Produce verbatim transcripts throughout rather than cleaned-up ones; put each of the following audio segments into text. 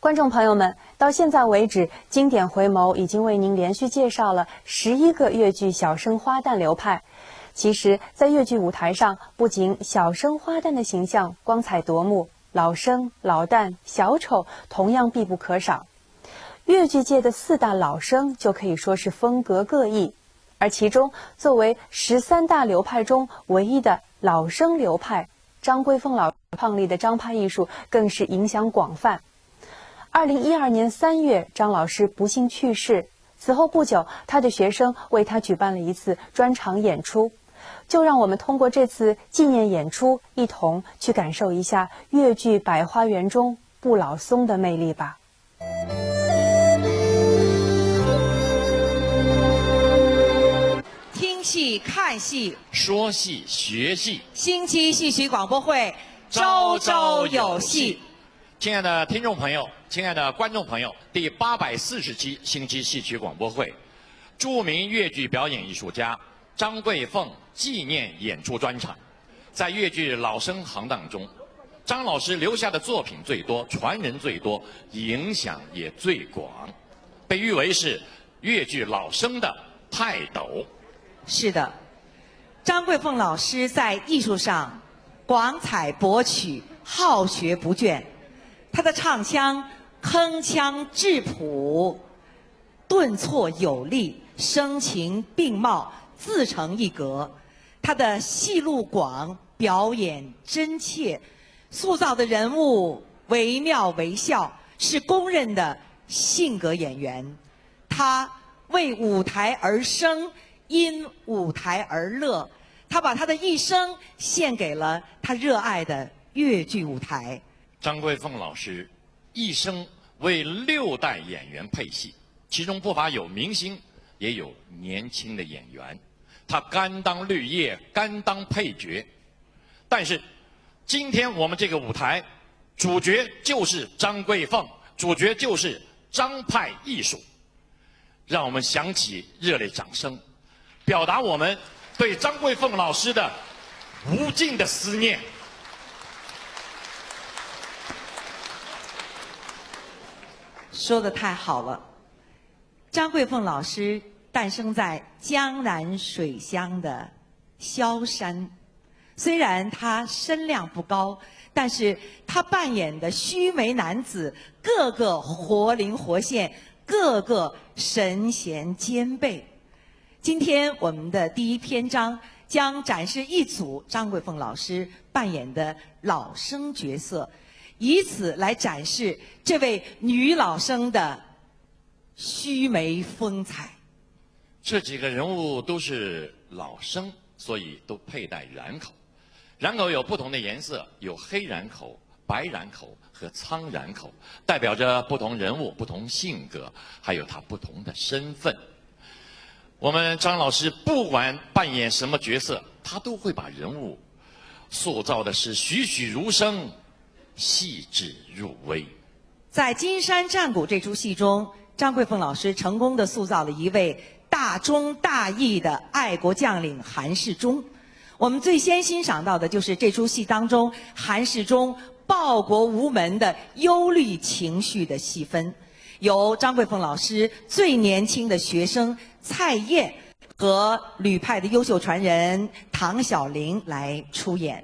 观众朋友们，到现在为止，经典回眸已经为您连续介绍了十一个越剧小生花旦流派。其实，在越剧舞台上，不仅小生花旦的形象光彩夺目，老生、老旦、小丑同样必不可少。越剧界的四大老生就可以说是风格各异，而其中作为十三大流派中唯一的老生流派，张桂凤老创立的张派艺术更是影响广泛。二零一二年三月，张老师不幸去世，此后不久，他的学生为他举办了一次专场演出。就让我们通过这次纪念演出，一同去感受一下越剧《百花园》中不老松的魅力吧。听戏、看戏、说戏、学戏，新期戏曲广播会，朝朝有戏。亲爱的听众朋友，亲爱的观众朋友，第八百四十期新期戏曲广播会，著名越剧表演艺术家张桂凤纪念演出专场。在越剧老生行当中，张老师留下的作品最多，传人最多，影响也最广，被誉为是越剧老生的泰斗。是的，张桂凤老师在艺术上广采博取，好学不倦。他的唱腔铿锵质朴，顿挫有力，声情并茂，自成一格。他的戏路广，表演真切，塑造的人物惟妙惟肖，是公认的性格演员。他为舞台而生，因舞台而乐。他把他的一生献给了他热爱的越剧舞台。张桂凤老师一生为六代演员配戏，其中不乏有明星，也有年轻的演员。他甘当绿叶，甘当配角。但是，今天我们这个舞台，主角就是张桂凤，主角就是张派艺术。让我们响起热烈掌声，表达我们对张桂凤老师的无尽的思念。说的太好了，张桂凤老师诞生在江南水乡的萧山，虽然他身量不高，但是他扮演的须眉男子个个活灵活现，个个神闲兼备。今天我们的第一篇章将展示一组张桂凤老师扮演的老生角色，以此来展示这位女老生的须眉风采。这几个人物都是老生，所以都佩戴髯口。髯口有不同的颜色，有黑髯口、白髯口和苍髯口，代表着不同人物、不同性格，还有他不同的身份。我们张老师不管扮演什么角色，他都会把人物塑造的是栩栩如生，细致入微。在《金山战鼓》这出戏中，张桂凤老师成功的塑造了一位大忠大义的爱国将领韩世忠。我们最先欣赏到的就是这出戏当中韩世忠报国无门的忧虑情绪的戏份，由张桂凤老师最年轻的学生蔡燕和吕派的优秀传人唐小玲来出演。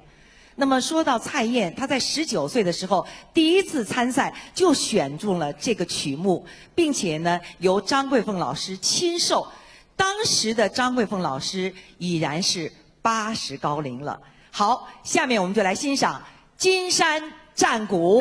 那么说到蔡燕，她在十九岁的时候第一次参赛就选中了这个曲目，并且呢由张桂凤老师亲授。当时的张桂凤老师已然是八十高龄了。好，下面我们就来欣赏《金山战鼓》。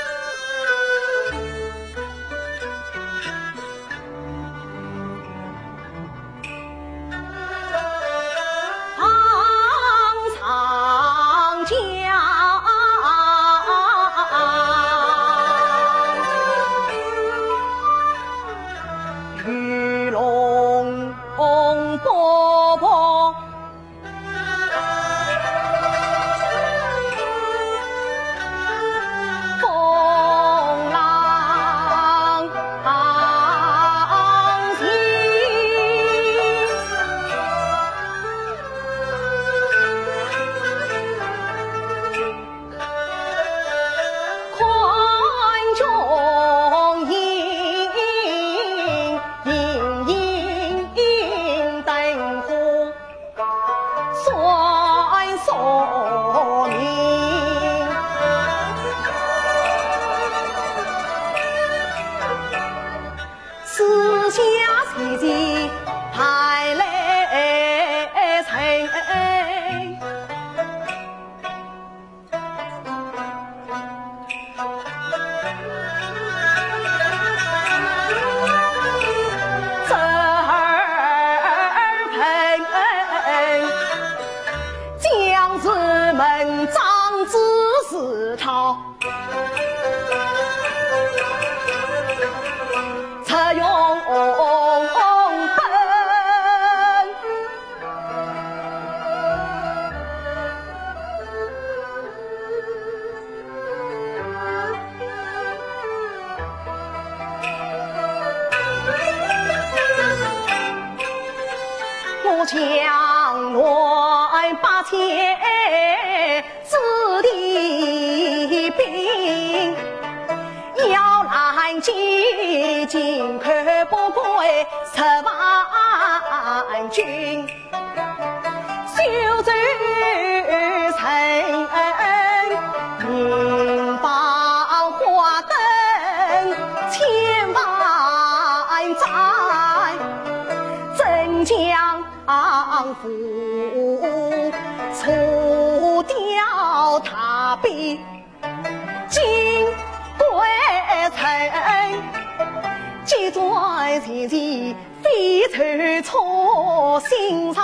江南八千子弟兵，摇篮击尽，扣不过十万军。 九州城，银榜花灯千万盏，镇江府，除掉大兵 金国城，几转前线飞抽搐，心潮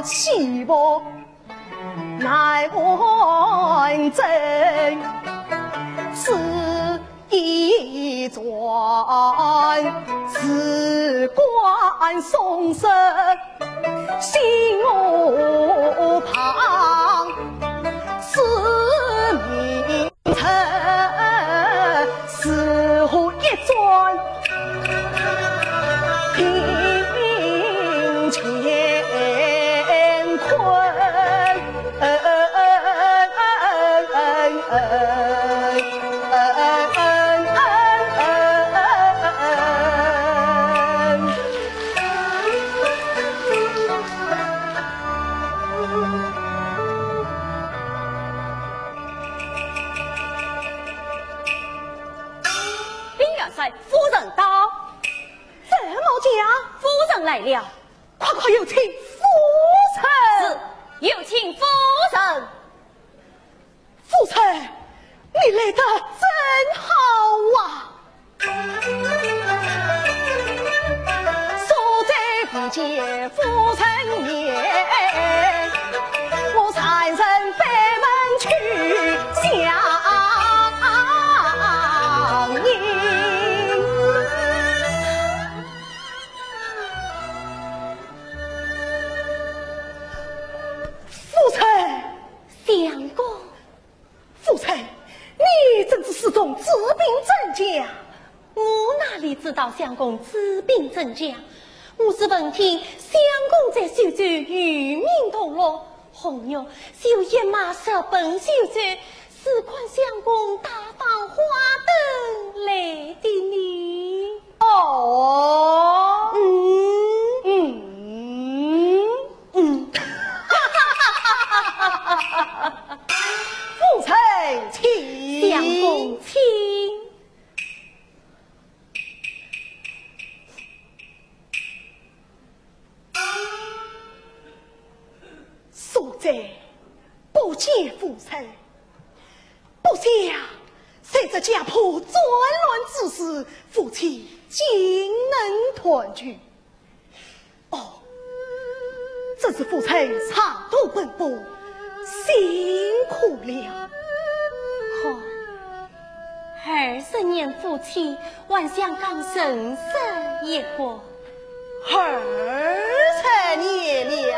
起伏难安枕。此一转，事关宋室 心无旁，思明辰，似乎一转庭前困。 禀元帅，夫人到。怎么讲？夫人来了。快快有请夫人。是，有请夫人。 夫人，你来得真好啊！苏州遇见夫人面，我三人北门去相迎。 夫人。相公。夫人，你怎知相公治病怎讲？我哪里知道相公治病怎讲？我是闻听相公在苏州与民同乐，红玉就一马直奔苏州，是看相公大放花灯来的呢。 哦，嗯，嗯，嗯。夫人请。相公请。 苏州不见夫人，不想随着家破转乱之事，夫妻竟能团聚。哦，真是夫人长途奔波，辛苦了。好， 二十年夫妻，还想讲生死一个。二十年了。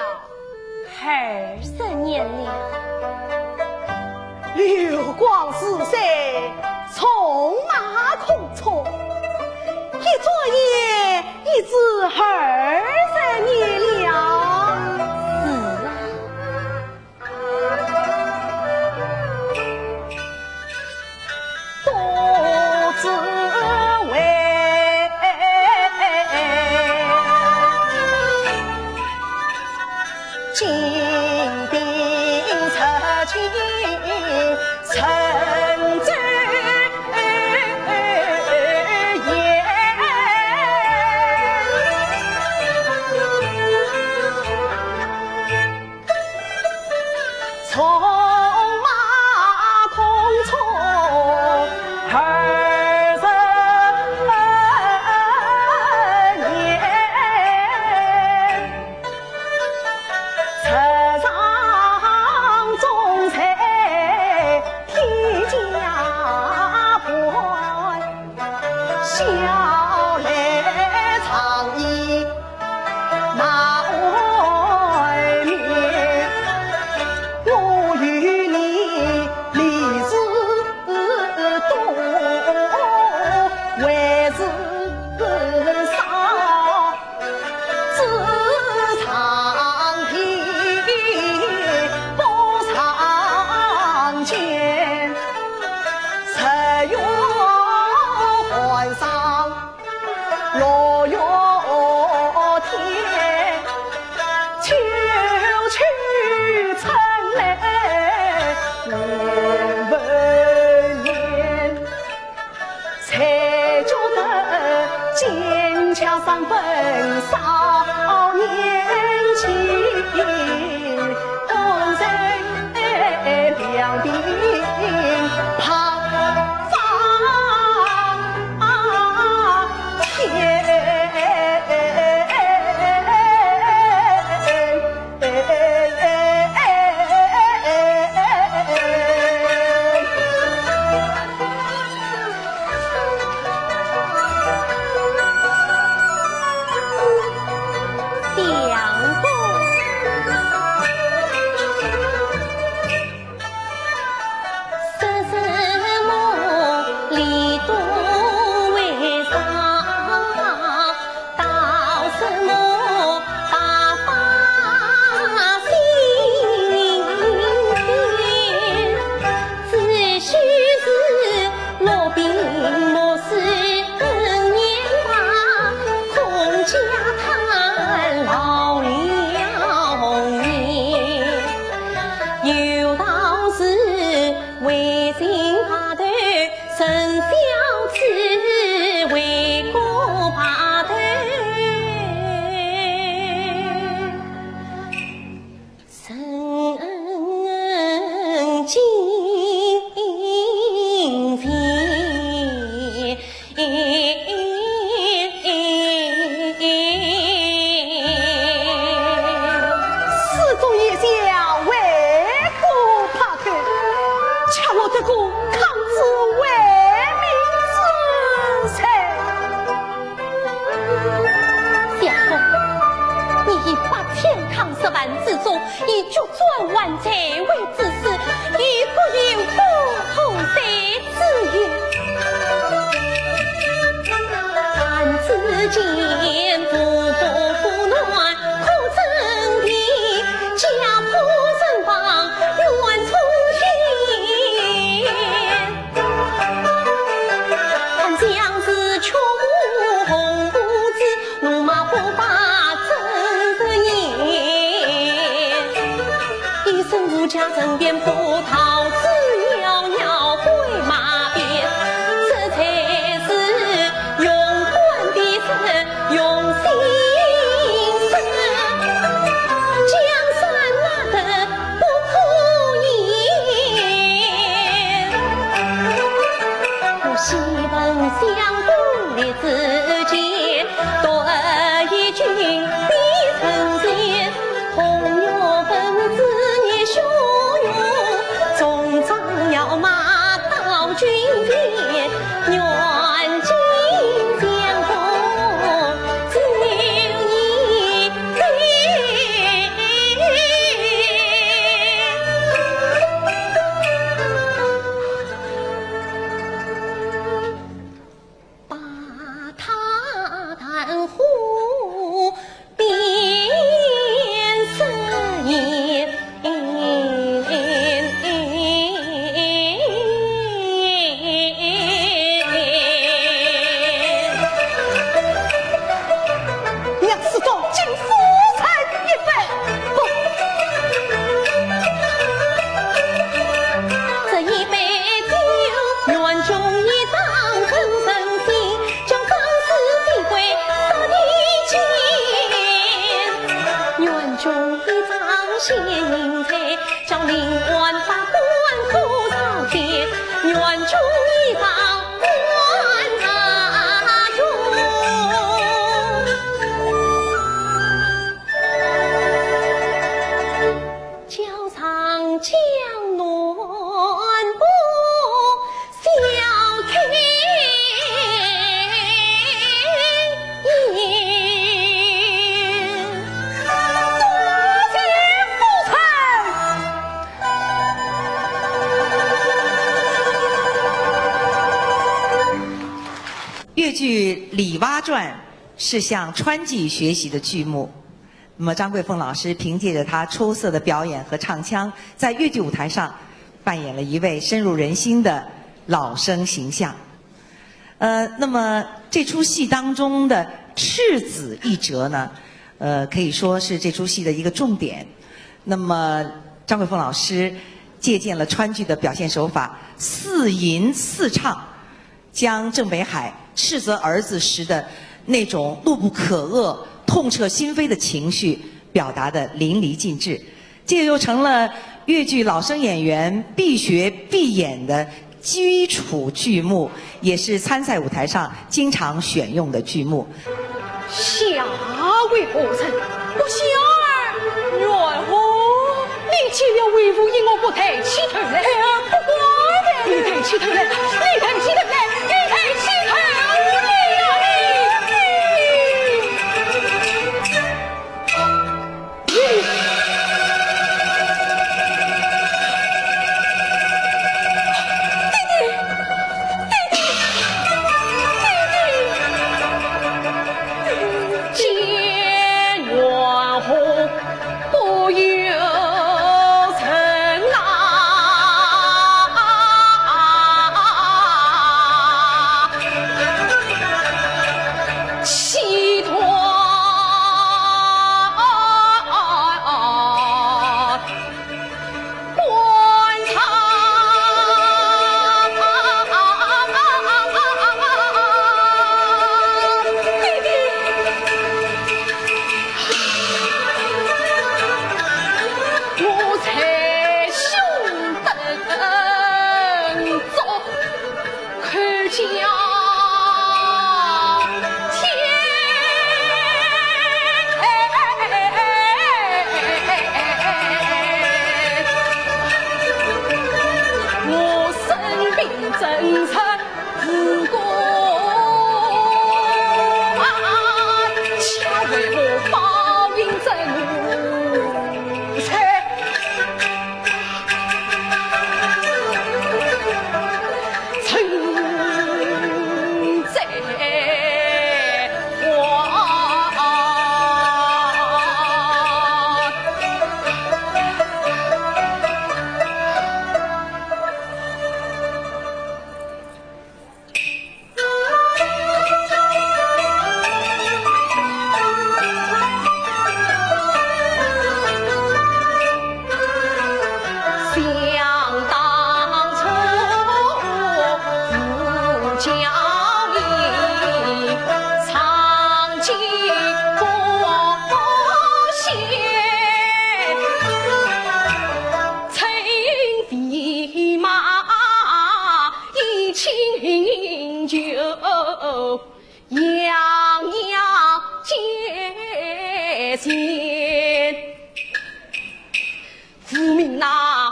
二十年了。流光似水，纵马狂冲，一转眼已是二十年了。是啊。 多滋味。金兵出京，神州也。 纵马狂冲二十年，直上中山天家观。 笑来常言难眠，我与你离是多，还是少，只差世宗爷娘为国怕头，叫我这个抗旨为民之臣。相公，你以八千抗十万之众，以决 斩刎在位之势，亦不由我何罪之有。但只见步步不乱可争地，家破人亡怨冲天。 将士却无红布子，怒骂不发真实言。一身无家人便不逃之夭夭归马边，这才是勇敢的人。 用心思，江山难得不可言。我昔闻相公立志坚，对君必称贤。 红玉粉子热血勇，纵长要马到军前，愿尽相公之意。 把他弹胡变色也。让世宗敬夫人一杯。不。这一杯酒，愿君一尝真神仙， 叫张氏几回杀敌前。愿君一尝仙人才，叫令官百官可朝见。愿君一尝官大用，叫上江南不 小天爷，多谢夫人。越剧《李蛙传》是向川剧学习的剧目。 那么张桂凤老师凭借着她出色的表演和唱腔，在越剧舞台上扮演了一位深入人心的老生形象。呃，那么这出戏当中的赤子一折呢，呃，可以说是这出戏的一个重点。那么张桂凤老师借鉴了川剧的表现手法，似吟似唱， 将郑北海斥责儿子时的那种怒不可遏、痛彻心扉的情绪表达得淋漓尽致。这也就成了越剧老生演员必学必演的基础剧目，也是参赛舞台上经常选用的剧目。下为何人？我小儿。元和。你见了为父，因何不抬起头来？孩儿不敢抬。你抬起头来，你抬起头来，你抬起头来呀，你！ 见元和不由人啊，气断 官场。我捶胸顿足， 口叫天。我生平真实无过，恰为我报应真无罪。 想当初，父教你唱起歌仙，乘飞马一径就 洋洋街前，无名那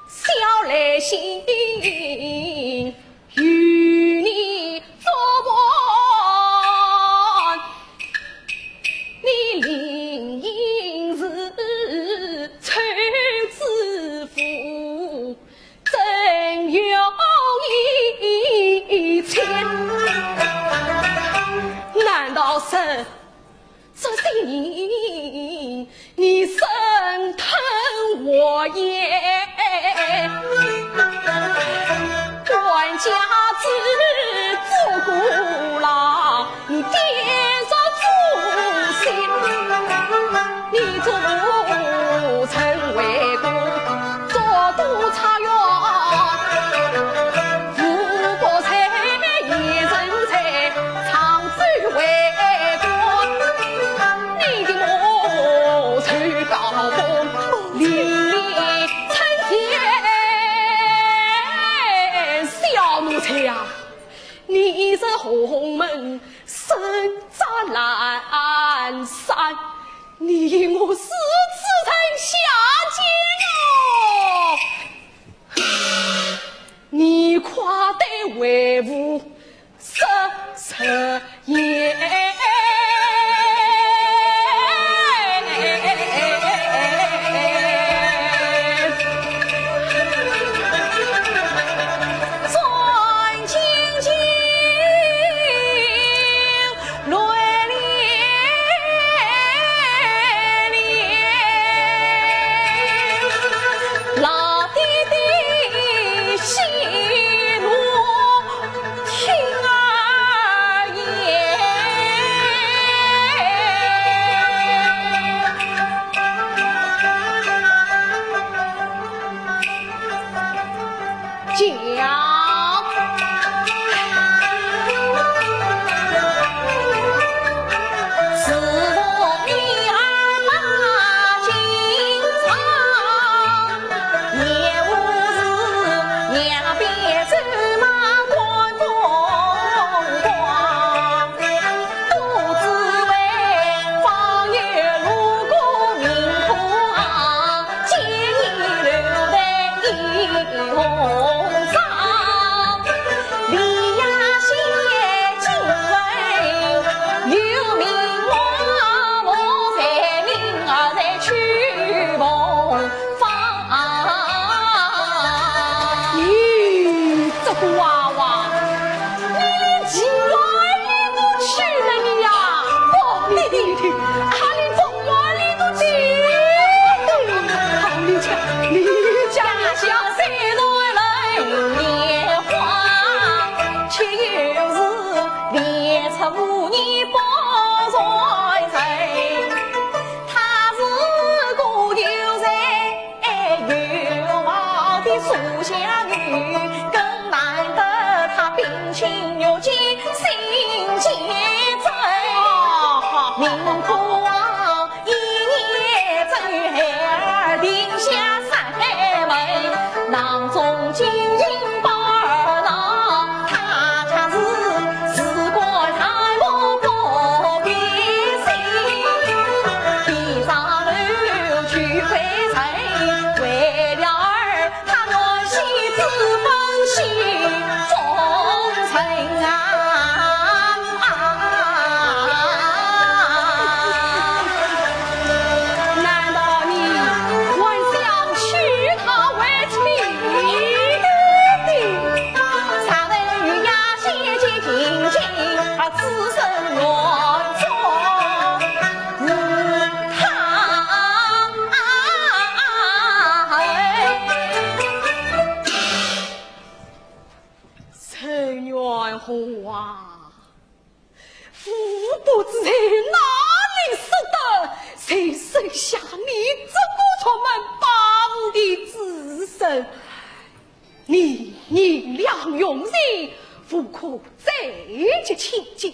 小来信，与你作伴。你临行时抽纸符， 真有一千。难道是这些年你生吞活咽，官家之主顾郎，你点着主心，你做臣为官， 做督察院，无国才，一人才，长洲为官，你的母舅高峰，凌厉称天。小奴才呀，你是洪门生在南山， 你我四子臣下贱哦，你夸得为父失实言。无年不传人，她是个有才有貌的书香女，更难得她屏清玉洁心洁真。名科啊，一眼正有孩儿定下三门，囊中金印宝儿囊，她家是事关丈夫不平心，地上楼去归人，为了儿 她愿献子分心忠臣啊。难道你还想娶她为妻？啥人与呀姐姐情情，啊，子孙愿做是她。 陈元华啊，无不知在哪里说的，谁生下你这个出门把舞的子孙？你银两用钱，无可再结亲情，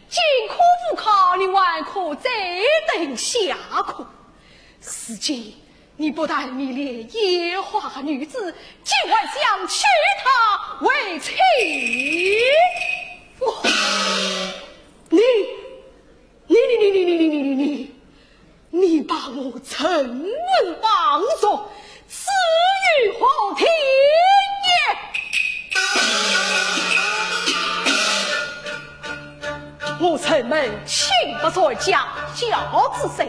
今可无靠，你还可再等下可。如今 你不但迷恋烟花女子，竟还想娶她为妻。我，你，你，你，你把我城门望族，置于何地也？ 我城门亲不传家，教子孙，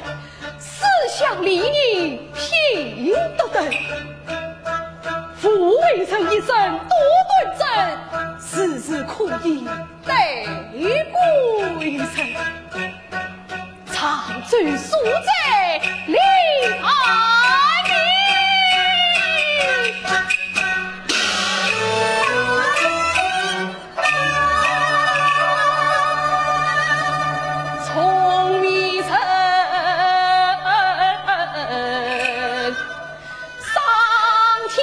思想礼义品德等。父为人一生多端正，时时可以待贵人。常州苏州李安。 聪明人上天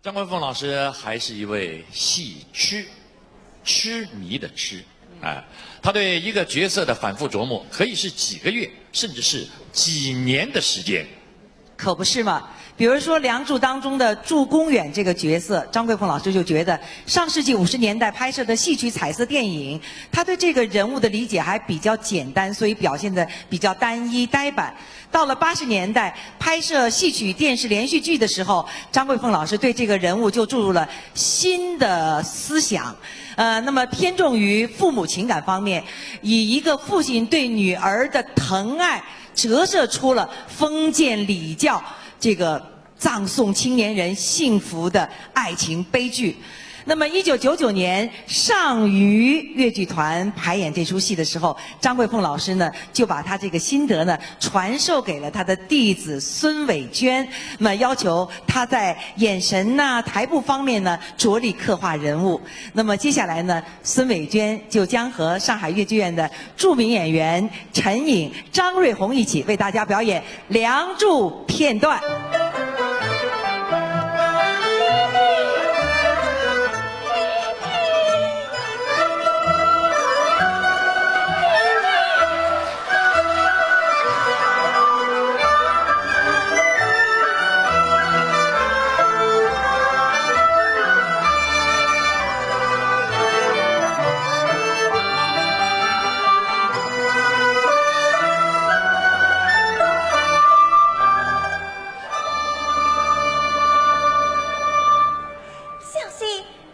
张冠凤老师还是一位戏痴，痴迷的痴，哎，他对一个角色的反复琢磨，可以是几个月，甚至是几年的时间。可不是嘛，比如说《梁祝》当中的祝公远这个角色，张桂凤老师就觉得上世纪五十年代拍摄的戏曲彩色电影，他对这个人物的理解还比较简单，所以表现得比较单一呆板。到了八十年代，拍摄戏曲电视连续剧的时候，张桂凤老师对这个人物就注入了新的思想，呃，那么偏重于父母情感方面，以一个父亲对女儿的疼爱折射出了封建礼教这个葬送青年人幸福的爱情悲剧。那么，一九九九年上虞越剧团排演这出戏的时候，张桂凤老师呢，就把她这个心得呢传授给了她的弟子孙伟娟，那么要求她在眼神呐、台步方面呢着力刻画人物。那么接下来呢，孙伟娟就将和上海越剧院的著名演员陈颖、张瑞红一起为大家表演《梁祝》片段。小姐，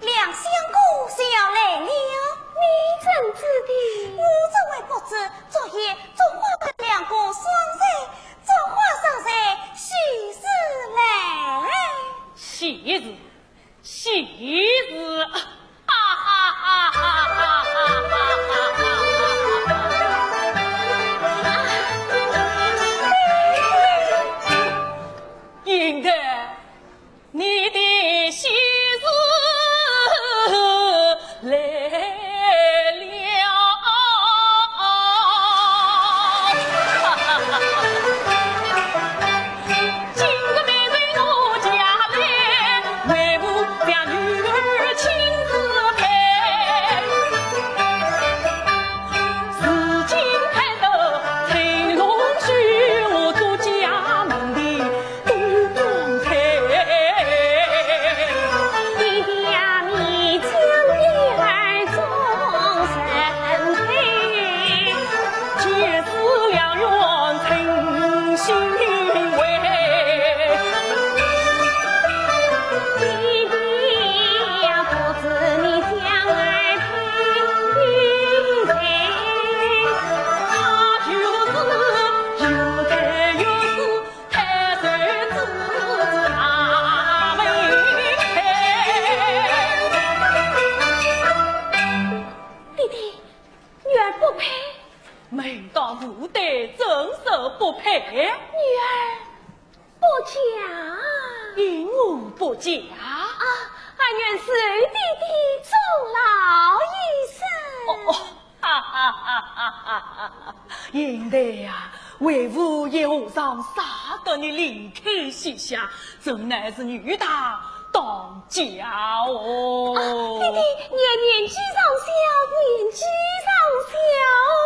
梁相公是要来了。你怎知的？我怎会不知？昨夜祝花台两个双人，祝花双人喜事来。喜事？喜事？哈哈哈哈哈哈！应该 你的喜事来了。今日妹妹我家来，为父将女儿亲自陪。如今看得春龙绣，我做家门的 爹爹，女儿不配。门当户对，怎说不配？女儿不嫁。因何不嫁？啊，俺愿受爹爹终老一生。哦，哦，哈哈哈哈哈哈！ 贤弟呀，为父也何尝舍得你离开膝下，这乃是女大当嫁哦。啊，爹爹，你年纪尚小，年纪尚小。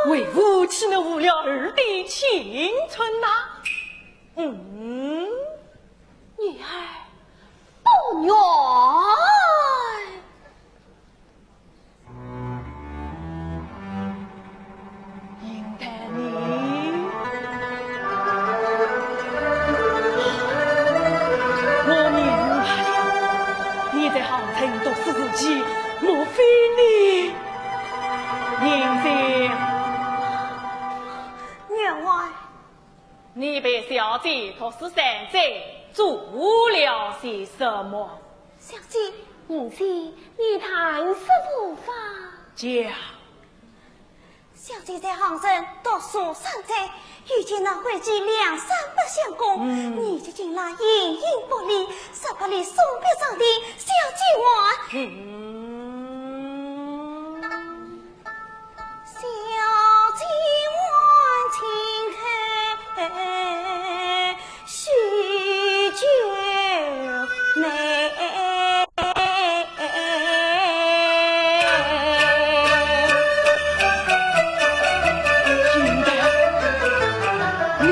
为父岂能误了儿的青春呐？嗯，女儿不愿。 贤弟你，我明白了，你在杭州读书时期，莫非你……贤弟。员外。 你陪小姐读书三载，做了些什么？小姐，贤弟，你谈说无妨。讲。小姐在杭州读书三载，遇见那徽记梁山伯相公，嗯。年纪轻了，形影不离，十八里送别上京，小姐还。嗯。 小姐还请看许九妹。贤弟，你……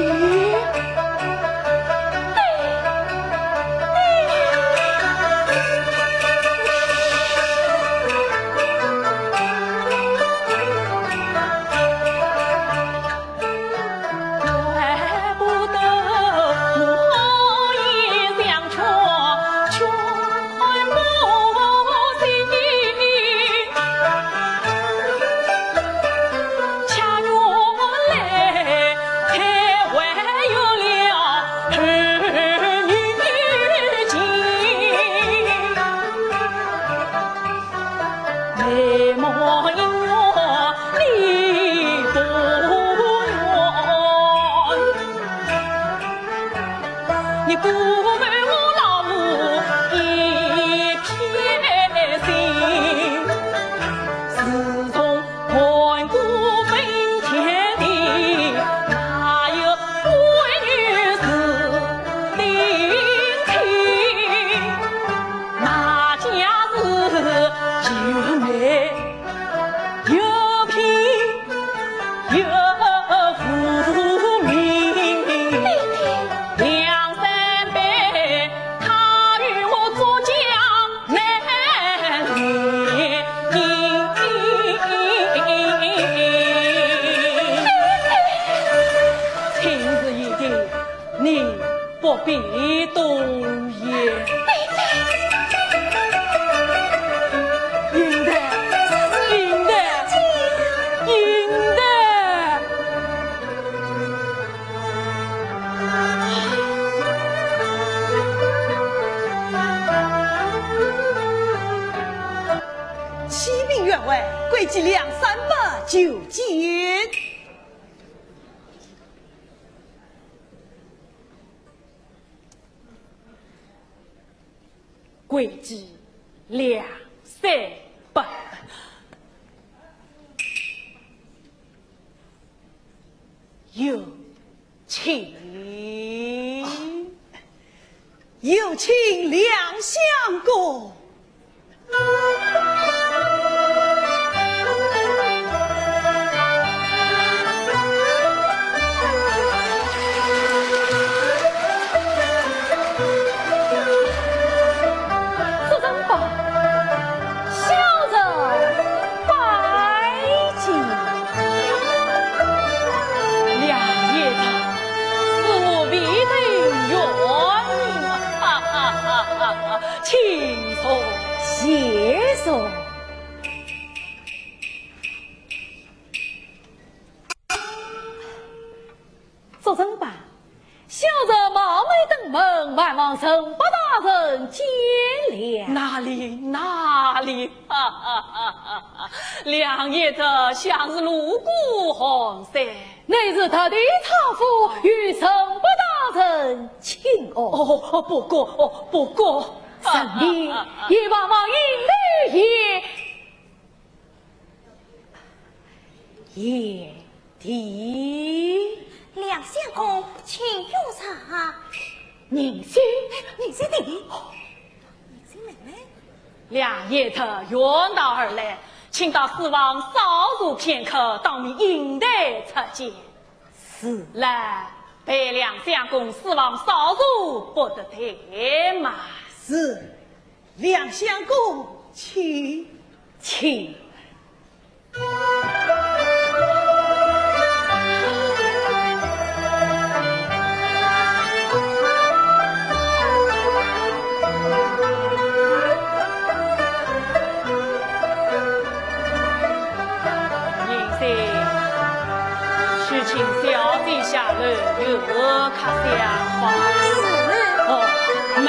必多也。应的，应的，应的。启禀员外，贵妃梁山伯求见。 贵妃梁山伯。有请。有请梁相公。 请坐。谢坐。 作证吧，小侄冒昧登门，还望陈伯大人见谅。哪里，哪里，哈哈哈哈哈！梁贤侄向是路过寒山，乃是特地搀扶与陈伯大人请安。哦，哦，不过，哦，不过。陈琳也望望引头也 贤弟。梁相公，请用茶。银心。银心弟弟。银心妹妹。梁贤侄远道而来，请到书房稍坐片刻，当面引带出见。是。来，陪梁相公书房稍坐，不得怠慢。是。 梁相公，请。请。银心，去请小姐下楼，有 客相话。是。哦，慢，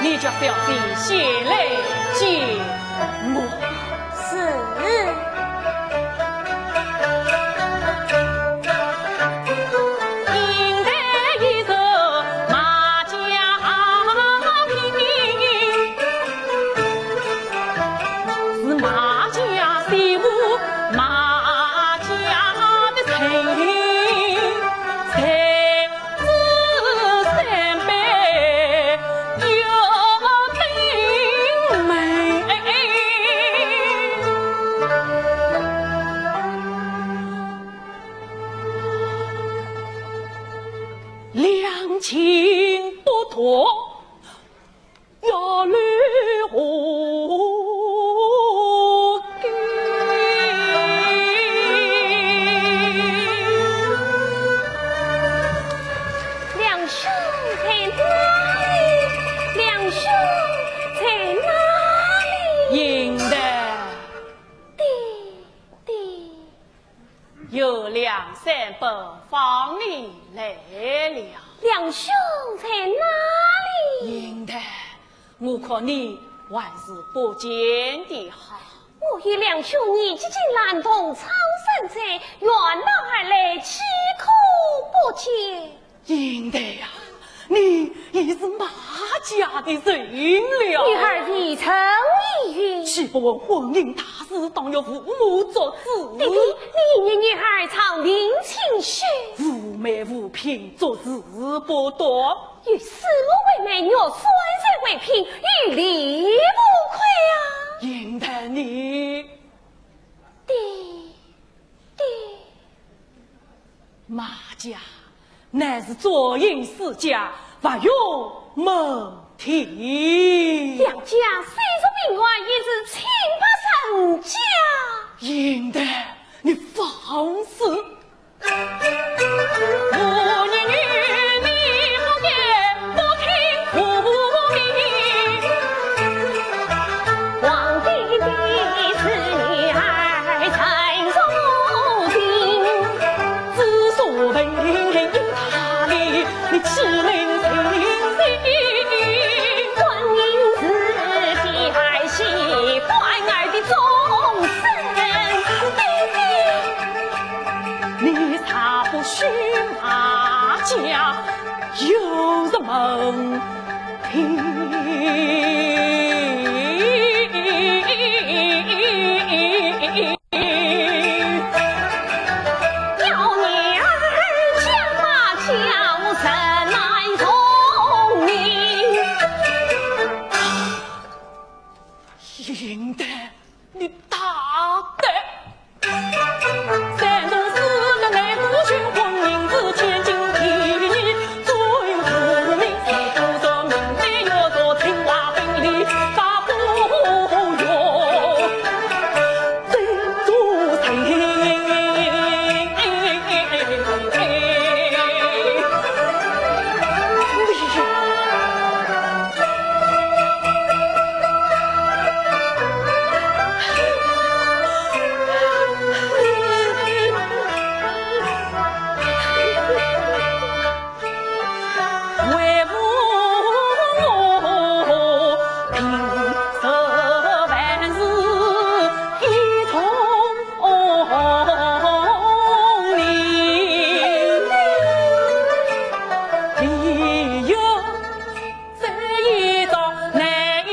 你叫小姐先来见我。是。梁兄在哪里？梁兄在哪里？有梁山伯房里来了。梁兄在哪里？我看你还是不见的好。我与梁兄年纪既然同窗生死，远道而来，岂可不见？ 贤弟呀，你已是马家的人了。女儿已曾依允。岂不问婚姻大事，当由父母作主。爹爹，你与女儿常定亲事。无媒无聘，做事不当。有四目为媒，玉山石为聘，有理无亏啊。贤弟你。爹爹。 马家乃是祚瀛世家，勿容问题。梁家虽是名门，也是清白人家。贤弟，你放肆！你若不许马家有什么听。要你儿将马家无人难从你。应的，你大胆！山东四个内部巡抚，名字天经地义，最无名，谁不说名的要说情话本领，发不用。 为父平日万事一通灵，理由 这一桩难言。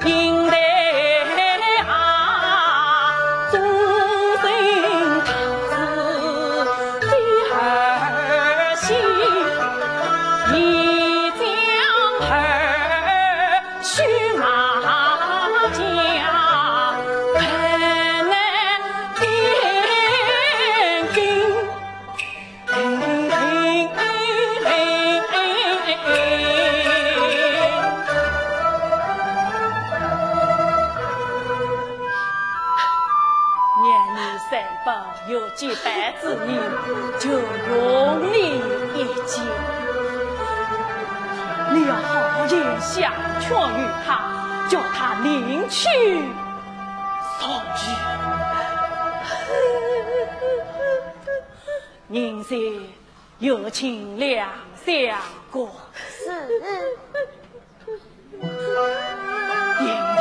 应得啊，终身大事第二喜，一将儿 许马家，本来天经。念你三宝有结拜之意，就容你一见。 你要好言相劝于他，叫他另娶淑女。银仙，有请两相公。是。应的，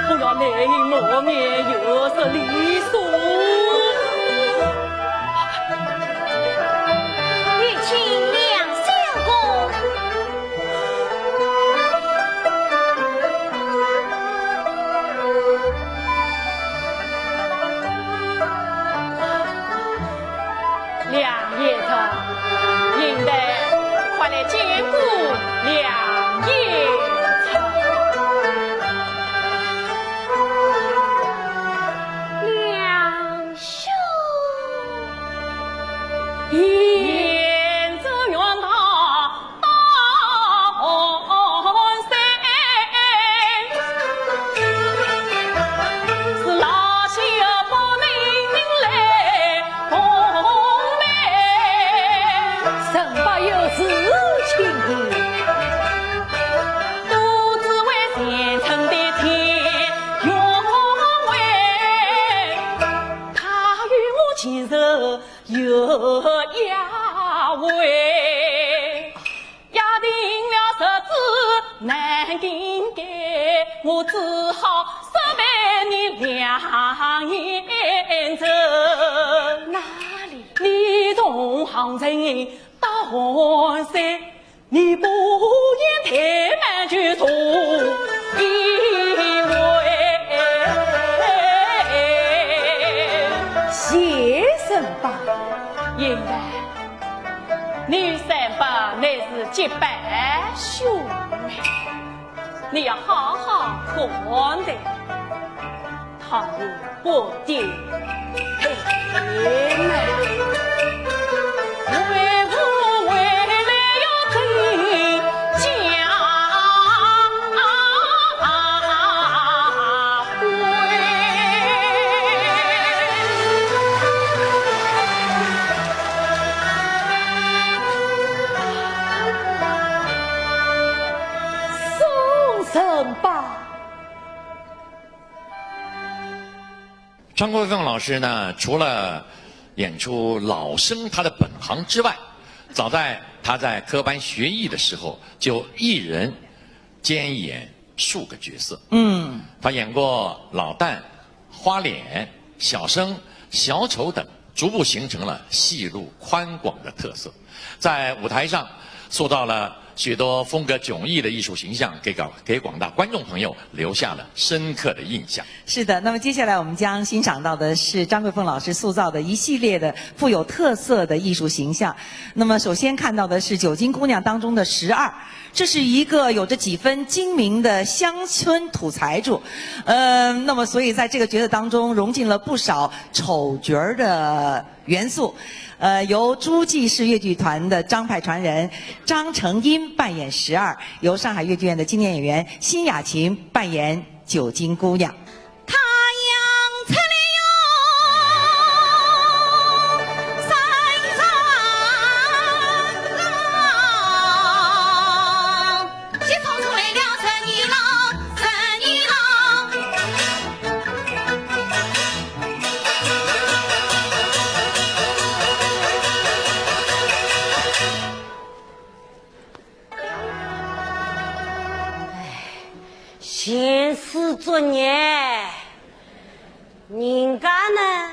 不要泪流满面，有失礼数。 有请两相公。梁贤成，应的，快来见过梁贤成。梁 贤侄远道到寒山，是老朽不能来同眠。沈伯有事请。都只为贤成的天。 他与我情深有雅味，压定了日子难更改，我只好说陪你梁贤成。哪里？你同行人到寒山， 你不言怠慢就同一回。谢沈伯。应的，你沈伯乃是结拜兄妹，你要好好看待。 倘若不听，嘿，为父为妹要怎讲？宋沈伯。 张国凤老师呢，除了演出老生他的本行之外，早在他在科班学艺的时候，就一人兼演数个角色。嗯，他演过老旦、花脸、小生、小丑等，逐步形成了戏路宽广的特色。在舞台上塑造了许多风格迥异的艺术形象，给广给广大观众朋友留下了深刻的印象。是的，那么接下来我们将欣赏到的是张桂凤老师塑造的一系列的富有特色的艺术形象。那么首先看到的是《九斤姑娘》当中的十二，这是一个有着几分精明的乡村土财主，呃，那么所以在这个角色当中融进了不少丑角儿的元素。呃，由诸暨市越剧团的张派传人张成英扮演十二，由上海越剧院的青年演员辛雅琴扮演九斤姑娘。太阳出来哟，山上。 闲事作孽，人家呢，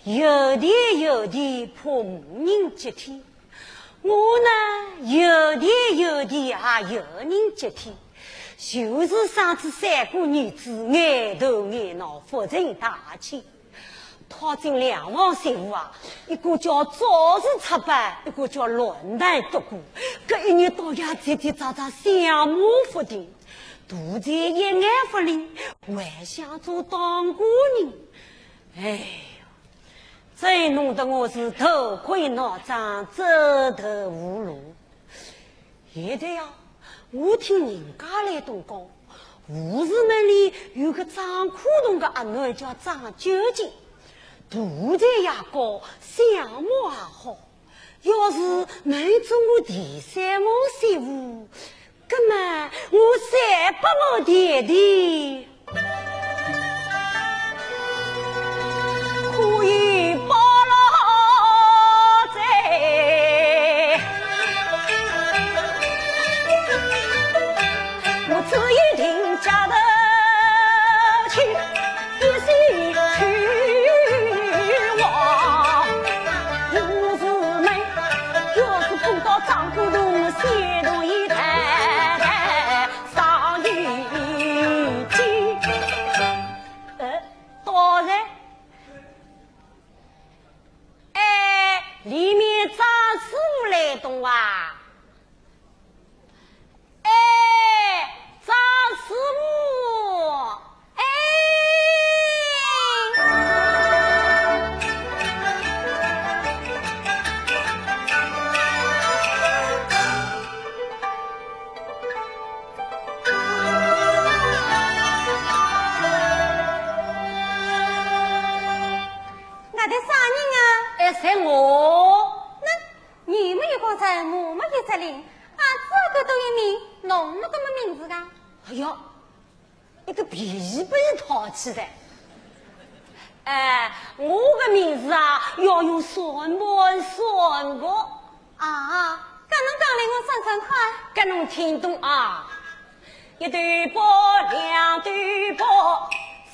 有地有地怕无人接天， 我呢，有地有地也有人接天，就是生仔三个儿子，碍头碍脑，不成大器。讨进两房媳妇啊，一个叫早时插班，一个叫乱弹独孤，搿一日到夜叽叽喳喳，相骂不停，肚皮一眼勿灵，还想做当官人。哎哟， 真弄得我是头昏脑胀，走投无路。现在呀，我听人家来东讲，武氏门里有个掌库铜个阿囡叫张九斤，肚皮也高，相貌也好。要是能做我第三房媳妇， 葛么我三百万钿的，可以包了哉。我只有停下头去，一心去往武氏门。要是碰到掌库铜，先同伊谈谈。 上一季，呃，当然，哎，里面张师傅来东啊？哎，张师傅。 哎。外头啥人啊？哎，是我。那你没有光彩，我没有责任，俺只要多一名，侬么个么名字啊？哎呀， 一个脾气拨人淘气的。哎，我个名字啊，要用算盘算个。啊，搿侬讲来我算算看。搿侬听懂啊？一对八，两对八，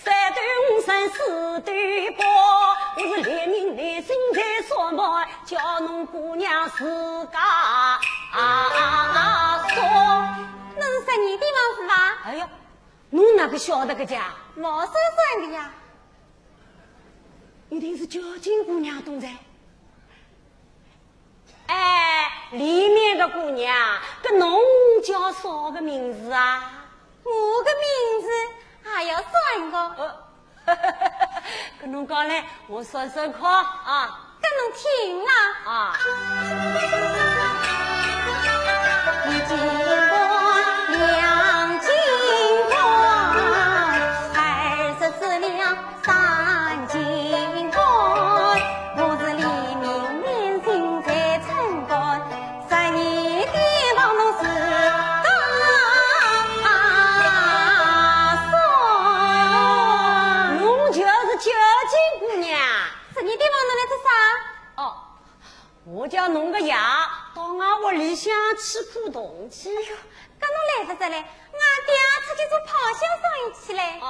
三对五，三四对八，我是连名带姓在算盘，叫侬姑娘自家啊算。那是十二点房是吧？哎呀， 侬哪个晓得个家？我算算的呀。一定是九斤姑娘懂哉。哎，里面个姑娘，搿侬叫啥个名字啊？我个名字还要算个？呃，搿侬讲来，我算算看啊。 搿侬听啦。啊。一斤铜，两斤铜，二十四两三斤铜，我是黎民百姓在称官，十二点房侬自家算。侬就是九斤姑娘。十二点房侬来做啥？哦， 我叫侬个爷，到俺屋里向去苦动气。哎呦，搿侬来勿及嘞，俺爹出去做炮灰生意去嘞。哦，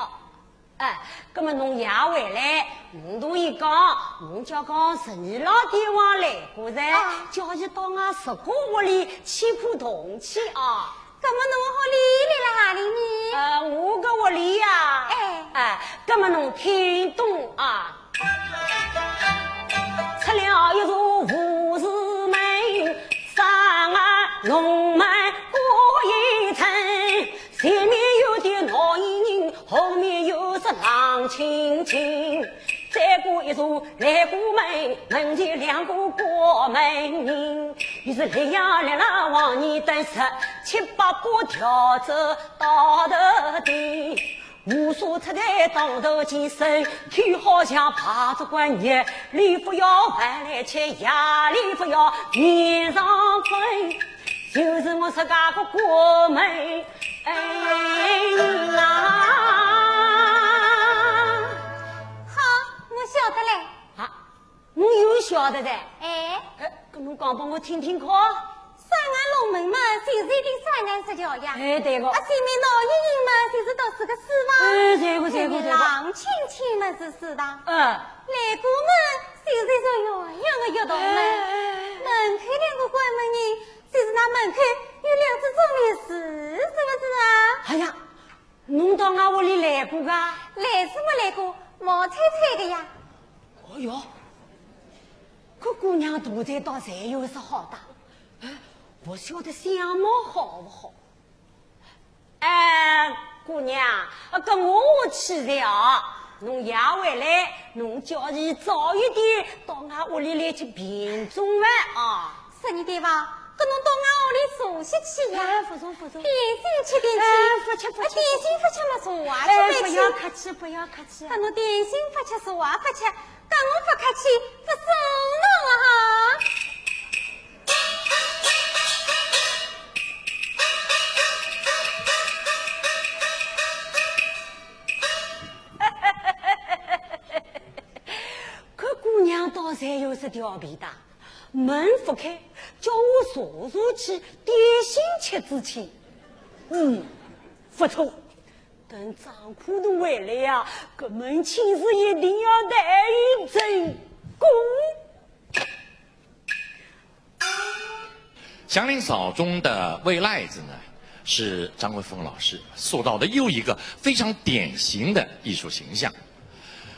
哎，葛么侬爷回来，侬同伊讲，侬叫讲十二老爹王来过哉，啊。叫伊到俺十个屋里去苦动气啊。 葛么侬屋里来了何里呢？呃，我个屋里呀。哎。哎，葛么侬听懂啊？出了一座无字门，上啊龙门过一层，前面有点老年人，后面有只郎青青。 再过一座来过门，门前两个过门人，伊是来呀来了往里等十七八个条子到头顶。无数出在当头前身，体好像排着官爷，里不要饭来吃，夜里不要面上困，就是我自家个过门人啊。好，我晓得嘞。啊， 侬又晓得的？哎。哎，搿侬讲拨我听听看。上啊龙门嘛，就是一条山南石桥呀。哎，对个。啊，前面老年人嘛，就是读书个书房。哎，对个，对个，对个。前面郎青青嘛是祠堂。嗯。来过嘛，就是一座鸳鸯个浴堂嘛。哎。门口两个关门人，就是那门口有两只钟离字，是不是啊？哎呀，侬到俺屋里来过噶？来是没来过，冒猜猜个呀。 哦哟，搿姑娘大才倒侪有是好的，哎，不晓得相貌好不好？哎，姑娘，搿我去哉啊，侬爷回来，侬叫伊早一点到俺屋里来吃便中饭啊。 说你对伐？搿侬到俺屋里坐歇歇呀。哎，勿坐，勿坐。点心吃点心。哎，勿吃，勿吃。哎，点心勿吃嘛，坐啊，哎，勿要客气，勿要客气。搿侬点心勿吃，坐啊勿吃，搿我勿客气，勿送侬啊哈。搿姑娘倒侪有是调皮的。 门勿开，叫我坐坐去，点心吃仔去。嗯，勿错。等张科头回来呀，搿门亲事一定要谈一成功。祥林嫂中的魏癞子呢，是张桂凤老师塑造的又一个非常典型的艺术形象。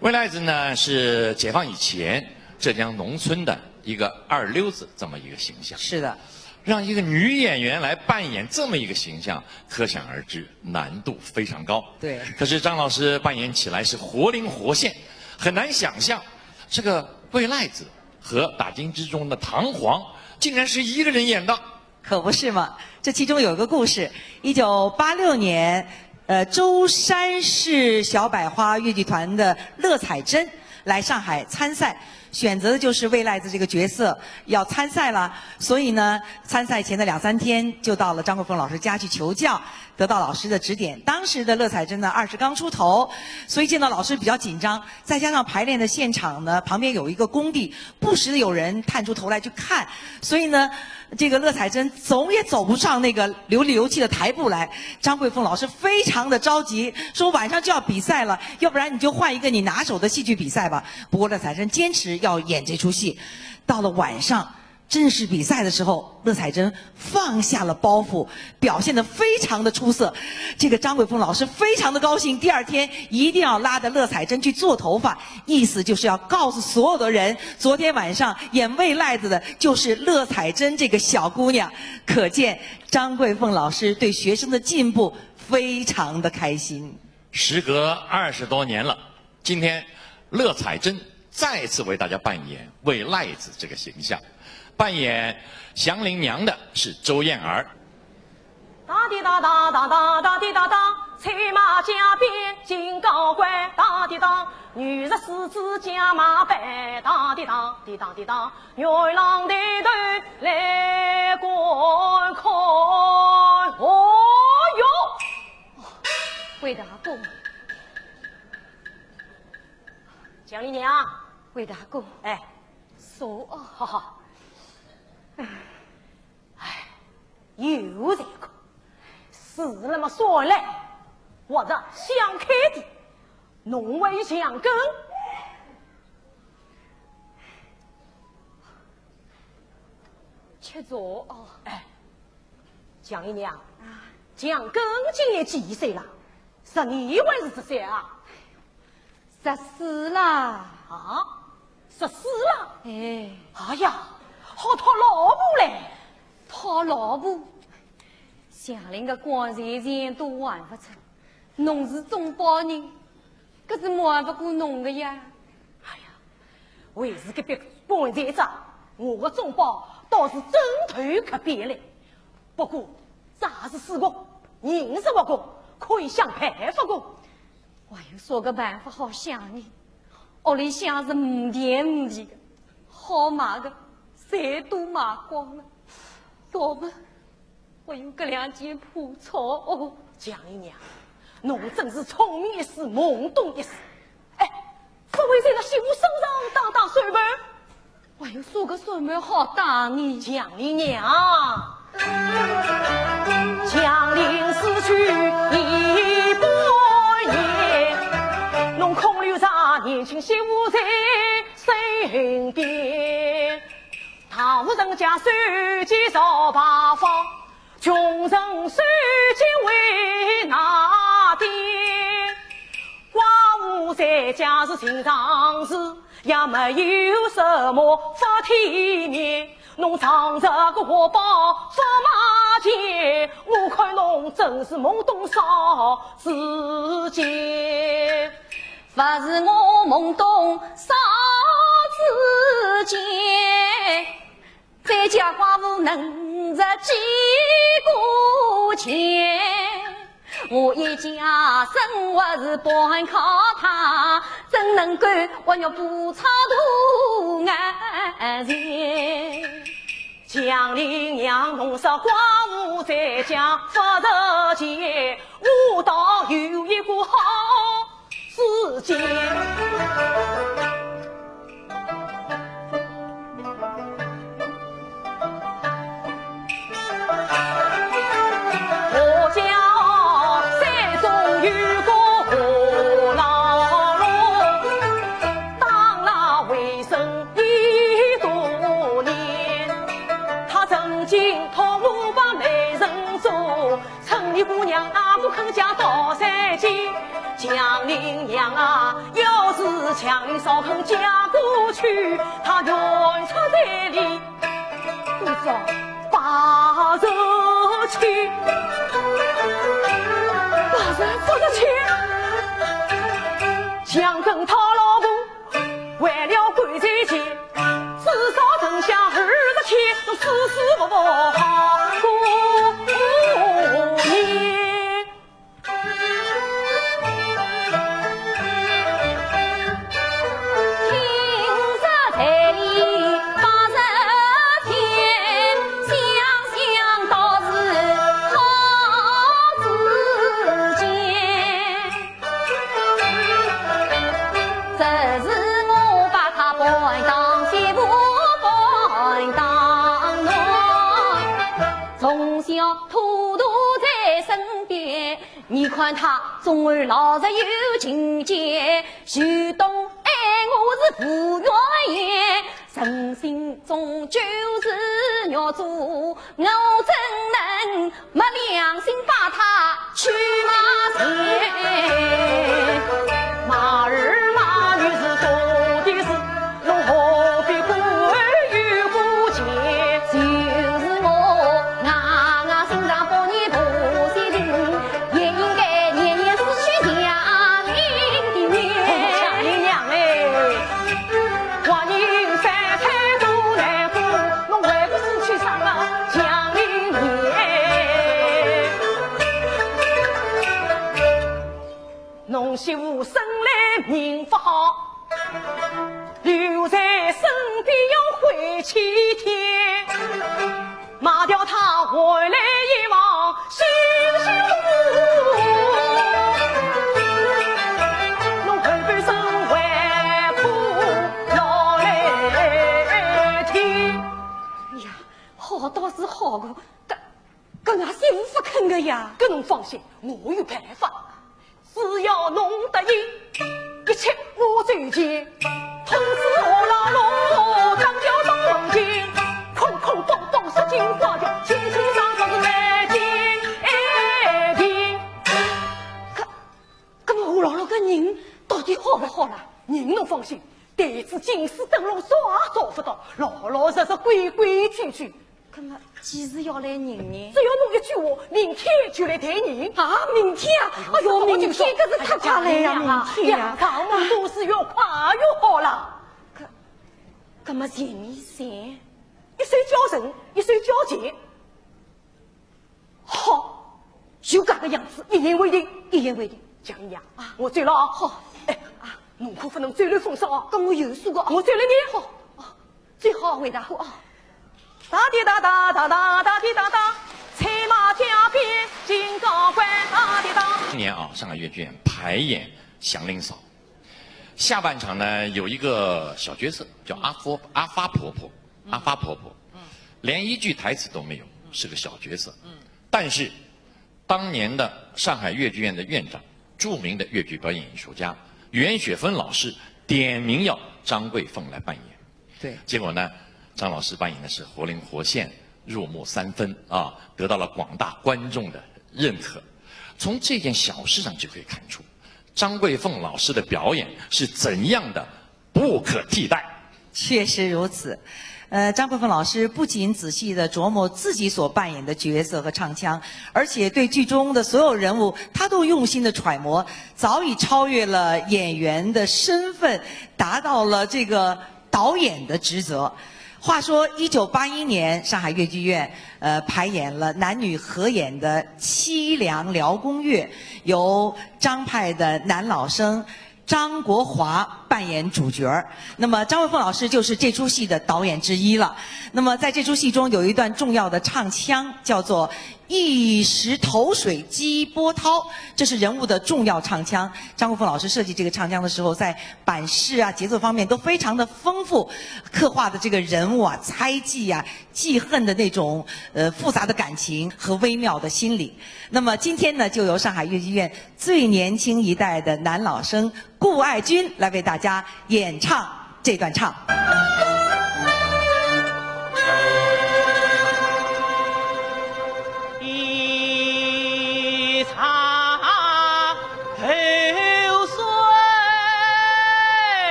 魏癞子呢，是解放以前浙江农村的一个二流子这么一个形象。是的。让一个女演员来扮演这么一个形象，可想而知，难度非常高。对。可是张老师扮演起来是活灵活现，很难想象这个魏癞子和打金之中的唐璜竟然是一个人演的。 可不是嘛。这其中有一个故事，一九八六年，呃，舟山市小百花越剧团的乐彩珍来上海参赛，选择的就是魏癞子这个角色要参赛了。所以呢，参赛前的两三天就到了张桂凤老师家去求教，得到老师的指点。当时的乐彩珍呢，二十刚出头，所以见到老师比较紧张，再加上排练的现场呢，旁边有一个工地，不时的有人探出头来去看，所以呢， 这个乐彩珍总也走不上那个流里流气的台步来。张桂凤老师非常的着急，说晚上就要比赛了，要不然你就换一个你拿手的戏剧比赛吧。不过乐彩珍坚持要演这出戏。到了晚上正式比赛的时候，乐彩珍放下了包袱，表现得非常的出色。这个张桂凤老师非常的高兴，第二天一定要拉着乐彩珍去做头发，意思就是要告诉所有的人，昨天晚上演魏癞子的 就是乐彩珍这个小姑娘，可见张桂凤老师对学生的进步非常的开心。时隔二十多年了，今天乐彩珍再次为大家扮演魏癞子这个形象。扮演祥林娘的是周燕儿。 当滴当当当当当滴当当，催马加鞭金高官，当滴当，女入狮子将马奔，当滴当滴当滴当，牛郎抬头来观看。哦哟，魏大公，祥林娘，魏大公，哎，坐啊，好好。哎，有才干，是那么算来，活得像开的，侬会像根。吃茶哦。哎， 祥林娘，啊。祥根今年几岁了？十二还是十三啊？十四啦。啊，十四了？哎。哎呀，好讨老婆嘞。讨老婆？祥林个官财钱都还勿出，侬是中保人， 搿是瞒勿过侬个呀。哎呀，为是搿笔官财账，我个中保倒是真头可变嘞。不过，债是死个，人是活个，可以想办法个。还有啥个办法好想呢？屋里向是无田无地个，好卖个，侪都卖光了。要么 还有搿两件破草哦。祥林娘，侬真是聪明一世，懵懂一世。哎，勿会在那媳妇身上打打算盘？还有啥个算盘好打呢？祥林娘，祥林死去已半年，侬空留着年轻媳妇在身边。 大户人家守节朝牌坊，穷人守节为哪点？寡妇在家是寻常事，也没有什么不体面。侬仗着个活宝不卖钱，我看侬真是懵懂少时节。 勿是我懵懂少时节，再叫寡妇能值几个钱。我一家生活是半靠她，怎能够活肉不炒大眼睛？祥林娘，侬说寡妇在家不值钱，我倒有一个好 时节。我家山中有个何老龙，当了为生已多年，他曾经托我把媒人做， 城里姑娘哪个肯嫁到山间？祥林娘啊，要是祥林嫂肯嫁过去，她远出千里，多少八十七，八十七，祥根讨老婆， 为了官财钱，至少存下二十千，侬舒舒服服好过年。今日彩礼八十千，想想倒是好时节。 只是我把她半当媳妇半当奴，从小拖大在身边，你看她总儿老实有情节，就懂爱我是无怨言， 诚心终究是玉镯，我怎能没良心把它去卖钱？卖儿卖女是做的事，侬何必顾儿又顾钱？就是我，我，我心肠不仁不义的人，也应该年年思绪祥林的面。祥林娘哎， 活人三餐都难过，侬为个事体啥个祥林娘？侬媳妇生来命不好，留在身边要回去天。 卖掉她回来一望，心心路，侬后半生还苦劳累天。哎呀，好倒是好个，搿放心，我有办法。只要侬答应，一切我就全。通知我老罗，当朝到门前，空空荡荡说尽话，叫千千万万是难听。哎，听。搿，搿么我老罗个人到底好勿好啦？人侬放心，台子金丝灯笼啥也找勿到，老老实实规规矩矩。 搿么几时要来人呢？只要侬一句话，明天就来抬人。啊，明天啊？哎哟，明天搿是太快了呀，明天啊。呀，上门做事越快越好啦。搿，搿么钱呢？钱？一手交人，一手交钱。好，就搿个样子，一言为定。一言为定。江姨啊，啊。我走了啊。好。哎，啊，侬可勿能走漏风声啊。搿我有数个啊。我走了呢。好，哦。 最好回答我啊。哒滴哒哒哒哒哒滴哒哒，策马加鞭进高官，哒滴哒。今年啊，上海越剧院排演《祥林嫂》，下半场呢有一个小角色叫阿佛阿发婆婆，阿发婆婆，连一句台词都没有，是个小角色。但是当年的上海越剧院的院长，著名的越剧表演艺术家袁雪芬老师点名要张桂凤来扮演。 对。结果呢，张老师扮演的是活灵活现，入木三分啊，得到了广大观众的认可。从这件小事上就可以看出，张桂凤老师的表演是怎样的不可替代。确实如此。呃，张桂凤老师不仅仔细地琢磨自己所扮演的角色和唱腔，而且对剧中的所有人物，她都用心地揣摩，早已超越了演员的身份，达到了这个 导演的职责。话说，一九八一年，上海越剧院，呃，排演了男女合演的《凄凉辽宫乐》，由张派的男老生张国华扮演主角儿。那么，张桂凤老师就是这出戏的导演之一了。那么，在这出戏中有一段重要的唱腔，叫做 一时投水激波涛，这是人物的重要唱腔。张桂凤老师设计这个唱腔的时候，在版式啊、节奏方面都非常的丰富，刻画的这个人物啊、猜忌啊、记恨的那种，呃，复杂的感情和微妙的心理。那么今天呢，就由上海越剧院最年轻一代的男老生 顾爱军来为大家演唱这段唱。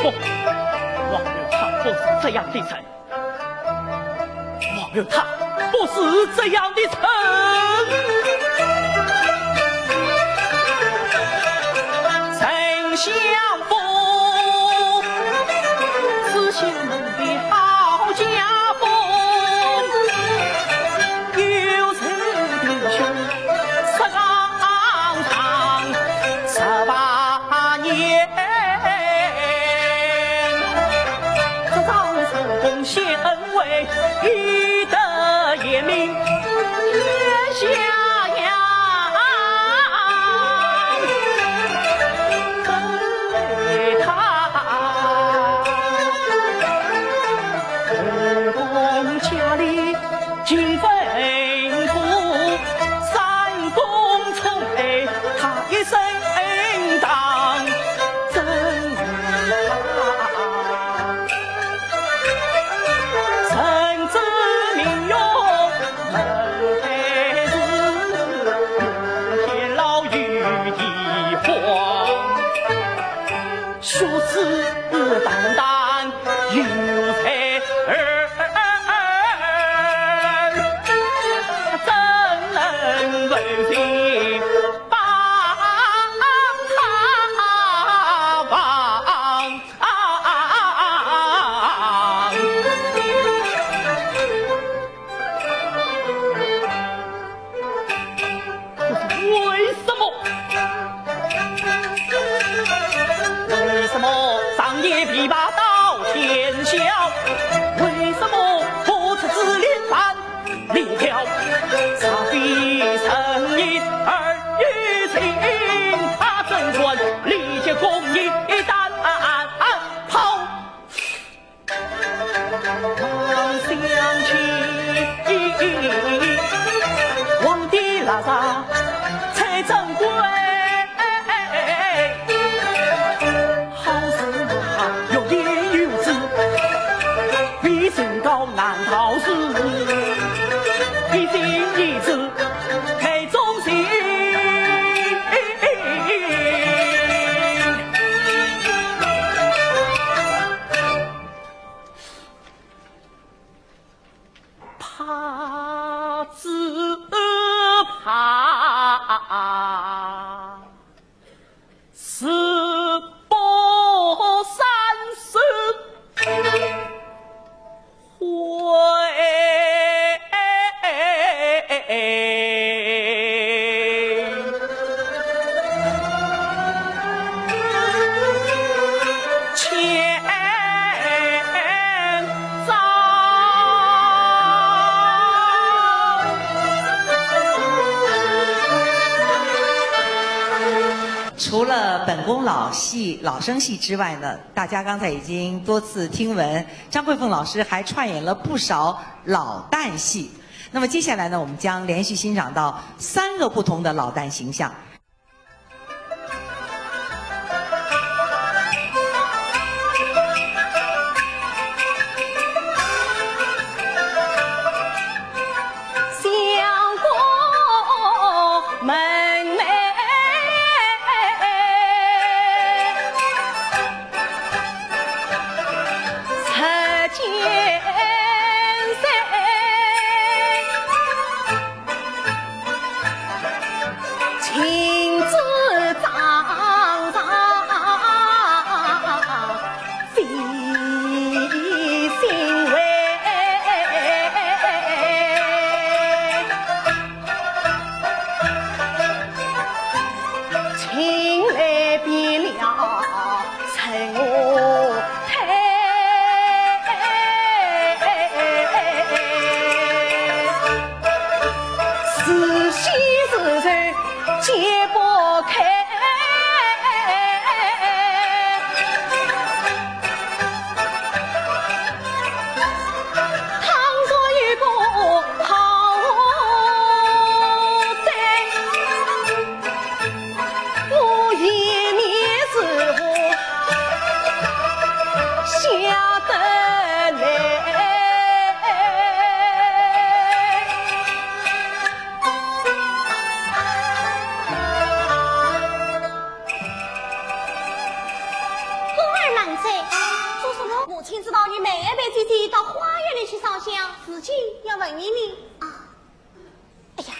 不，王后她不是这样的人。王后她不是这样的人。丞相府，是相府的好家风。有人弟兄，十郎长，十八年。 这桩成功显恩惠，以得贤名天下扬。更为他后宫佳丽 尽吩咐，三公充配，他一生当真。人之名用，门台是，天老与地荒。 学识淡淡有才儿，怎能为情八方？为什么？为什么上演琵琶到天晓？为什么不出自力弹离调？若非人言而有情，他怎敢力竭功名单抛？ 望乡亲，皇帝拉萨采珍贵，好事啊，有言有志，比身高难道是一心一志美中心。 怕只怕是不三生悔。 除了本宫老戏、老生戏之外呢，大家刚才已经多次听闻，张桂凤老师还串演了不少老旦戏。那么接下来呢，我们将连续欣赏到三个不同的老旦形象。 相公门楣初见面。在做什么？母亲知道你每每姐姐到花园里去烧香，自己要问你呢。啊，哎呀，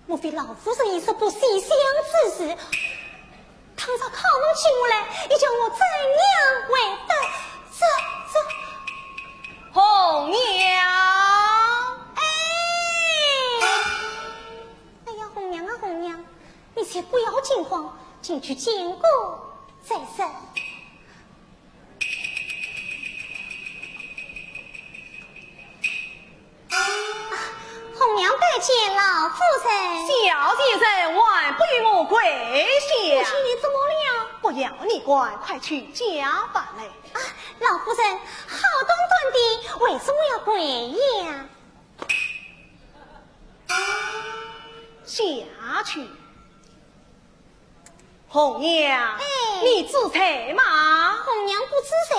莫非老夫人已说不烧香之事？倘若靠我进来，你叫我怎样回答？这，这……红娘。哎，哎呀，红娘啊，红娘，你且不要惊慌，进去见过再说。 红娘拜见老夫人。小贱人，还不与我跪下？母亲，你怎么了？不要你管，快取家当来。啊，老夫人，好端端的，为什么要跪呀？下去。 红娘，哎。你知罪吗？红娘不知罪。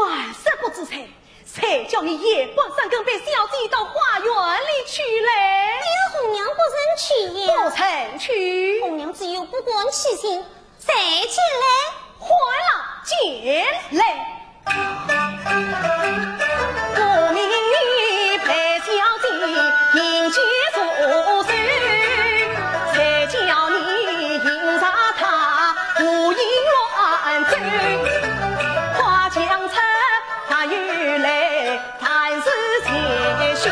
还是不知罪？谁叫你夜半三更背小姐到花园里去嘞？哎呀，红娘不曾去呀。不曾去？红娘只有不敢起行，谁见嘞？ 欢了，进来。我命你陪小姐饮酒祝寿，谁叫你迎着她胡言乱语？花将出她又来，谈事前休，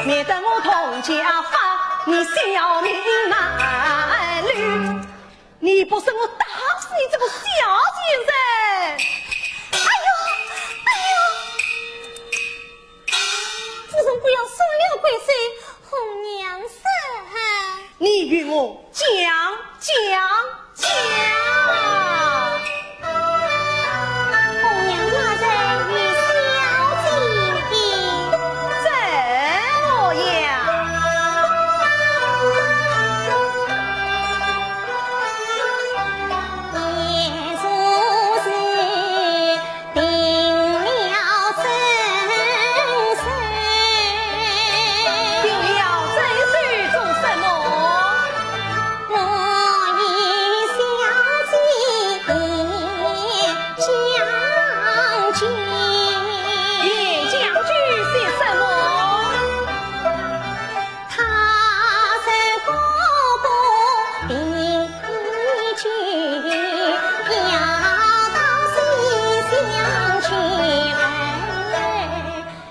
免得我童家发，你小命难留。 你不说我打死你这个小贱人！哎呦，哎呦，夫人不要松了贵手，红娘说。你与我讲，讲，讲。红娘大人与小姐。怎么样？ 定了真身做什么？我与小姐讲究。也讲究些什么？ 他是哥哥病已久，要到西厢去。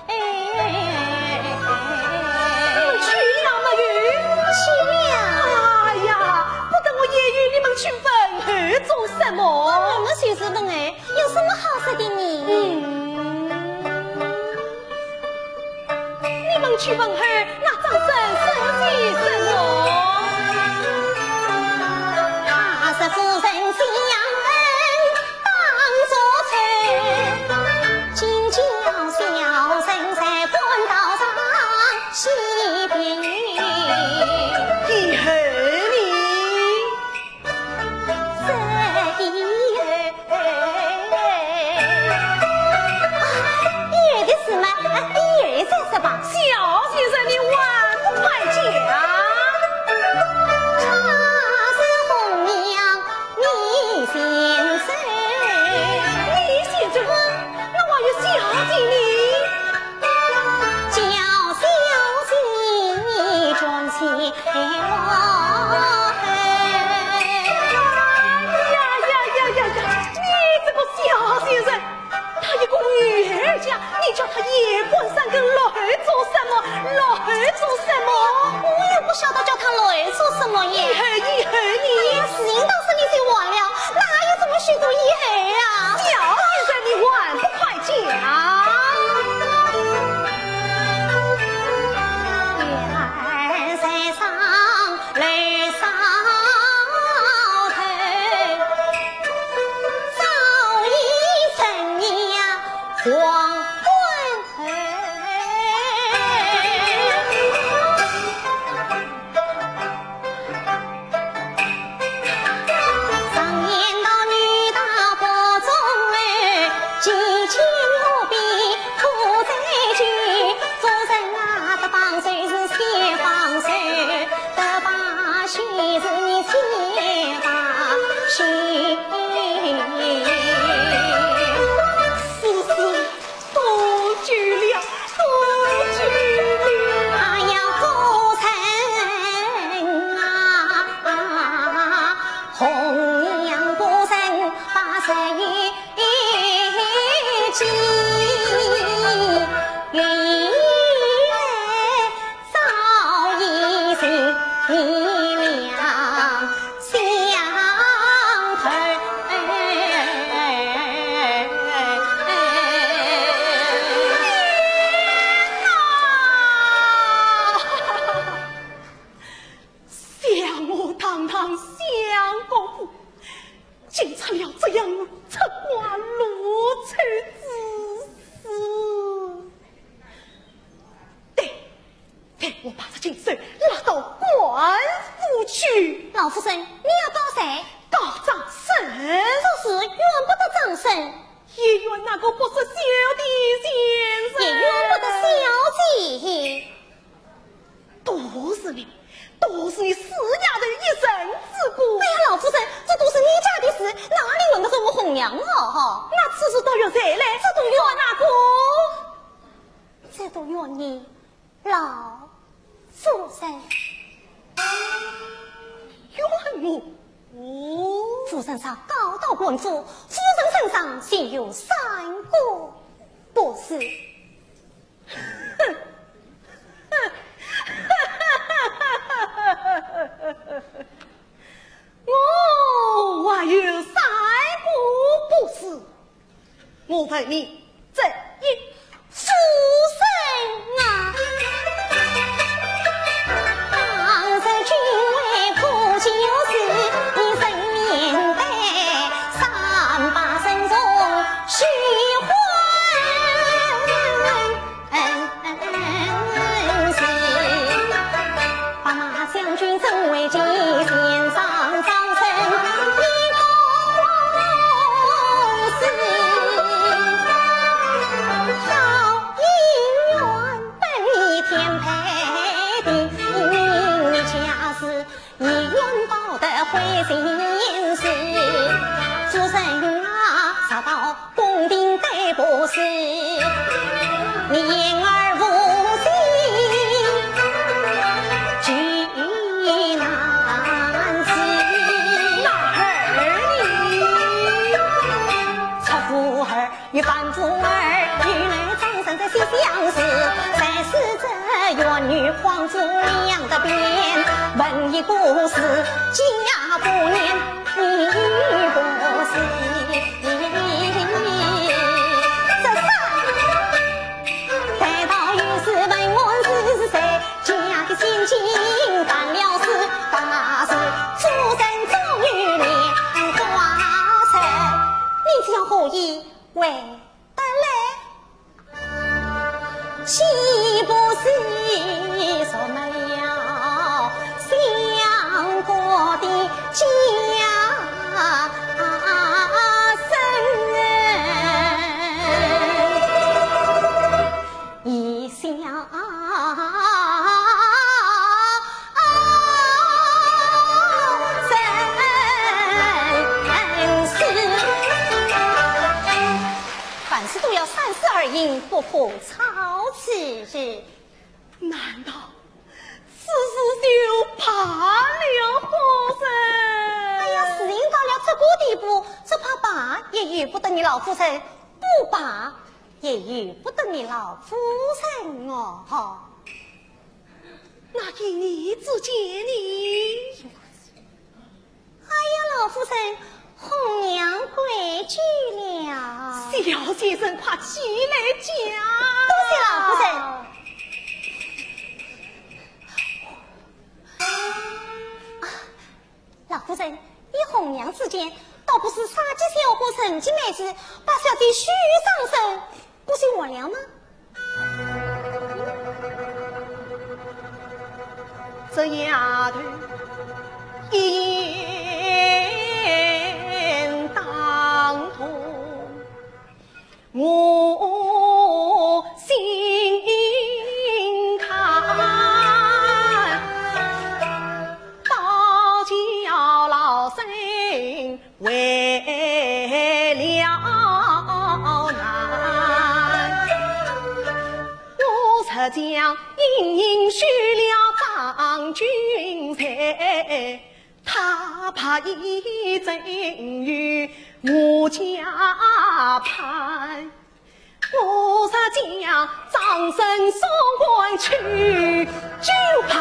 哎，去了没有？去了。哎呀，不等我言语，你们去问候做什么？我们就是问候，有什么好说的呢？嗯。 你们去问候那张生生些什么？他是夫人将恩当作仇，今叫小生在官道上谢别。以后呢？ 这一回，啊，以后的事嘛，啊，以后再说吧。小贱人，你还不快讲？他是红娘，你先走。你先走？那还有小姐呢？ 叫小姐转去陪我。哎呀呀呀呀呀！你这个小贱人，她一个女儿家，你叫她夜半三更落后做什么？落后做什么？我也不晓得叫她落后做什么呀。以后，以后呢？哎呀，事情到此你就完了，哪有这么许多以后啊？小贱人，你还不快 讲。也怨那个不识小的先生。也怨不得小姐。都是你，都是你死丫头一人之过。哎呀，老夫人，这都是你家的事，哪里轮得着我红娘啊？那此事都怨谁嘞？这都怨那个，这都怨你。 老夫人。冤枉？哦。夫人若告到官府，夫人身上就有三个不是。哼，哼，我还有三个不是。 我问你，这一夫人啊，当日君为破旧事，你人面带三把人从徐欢 白马将军怎为奸先上朝，一个王子要应允，本你天配的，你家是 一元报得回心事，夫人啊，查到宫廷的不是，你言而无信，极难辞。哪儿呢？出府而 与半驸马儿，与来张生在西厢事，才是这冤女黄祖娘的边，问一个是假不念，你不是。这三，待到有时问我是谁，假的千金办了事，大事出身终于莲花城。你这样何意？ 喂，得嘞。岂不是说没有相国的家生？一笑。 凡事都要三思而行，不可操其事。难道此事就罢了，夫人？哎呀，事情到了这个地步，只怕罢也由不得你老夫人，不罢也由不得你老夫人哦。 那依你之见呢？哎呀，老夫人，红娘跪久了。小姐人快起来讲。多谢老夫人。啊， 老夫人，依红娘之见，倒不是杀鸡枭官，成其美事，把小姐许上身，不就完了吗？这丫头一言当头， 我心坎，倒叫老身为了难。我实梗隐隐许了张君瑞， 他怕已经与我家攀，我若将张生送官去，就怕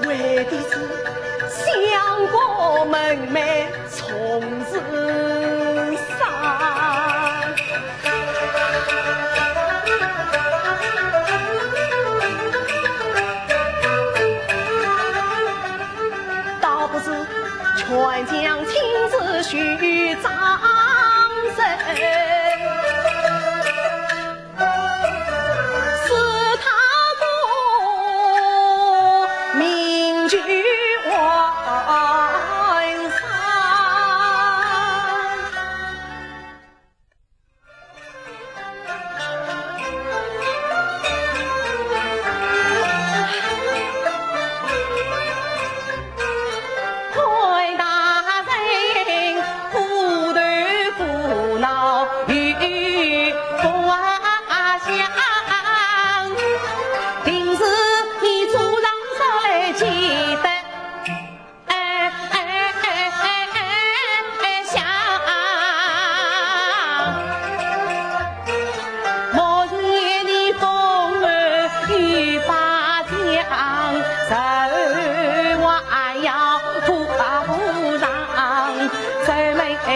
为的是相国门楣 从事上。倒不是劝将亲自许张生，是他个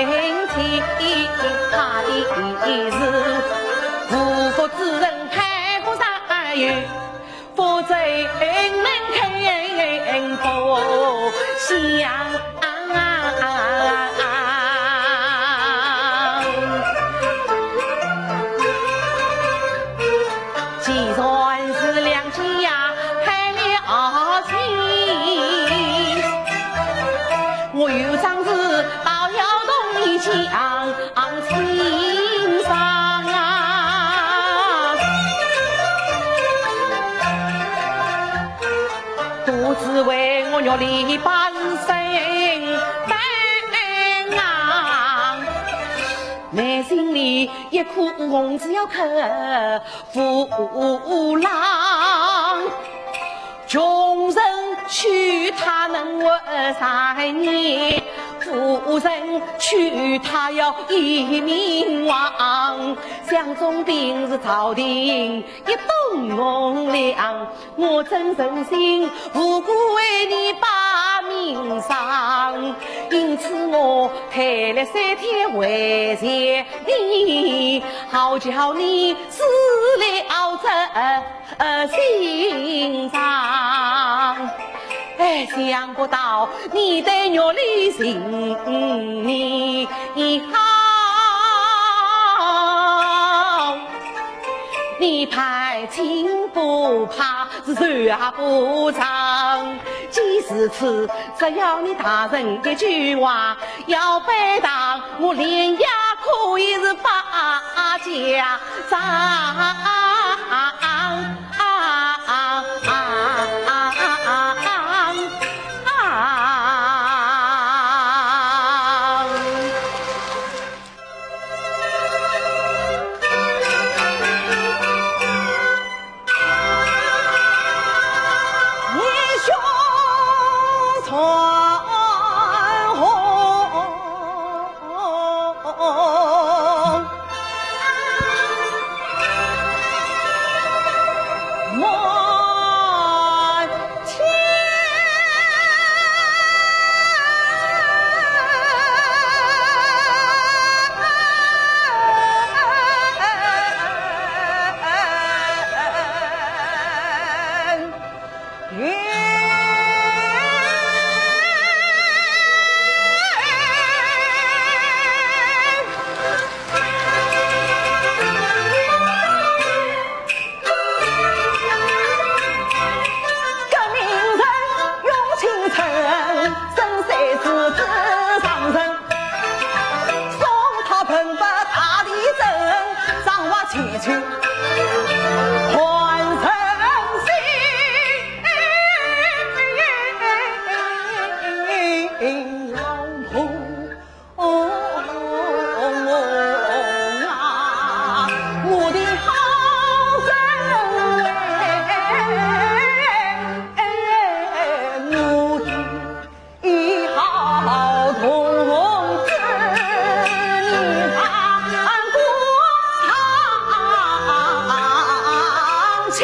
天，他的意思，无福之人太过善于，福怎能肯不想？既然是两家配了亲，我有桩事倒要同你讲清爽啊。不知为我玉里半生难啊，内心里一颗红子要刻无浪。穷人娶她能活三年，富人娶她要一命亡。想中定是朝廷一等红粮，我怎忍心无故为你把命丧？因此我退了三天回见你，好叫你 死了这心上。哎，想不到你对玉里情意好，你攀亲不怕，是仇也不藏。既如此，只要你大人一句话， 要拜堂，我连夜可以是发家当。革命人用青春，生死之子上人。 送他奔赴大地征，张望前去换人心。老婆啊，我的好人哎，我的 一号同志，你把我唱情。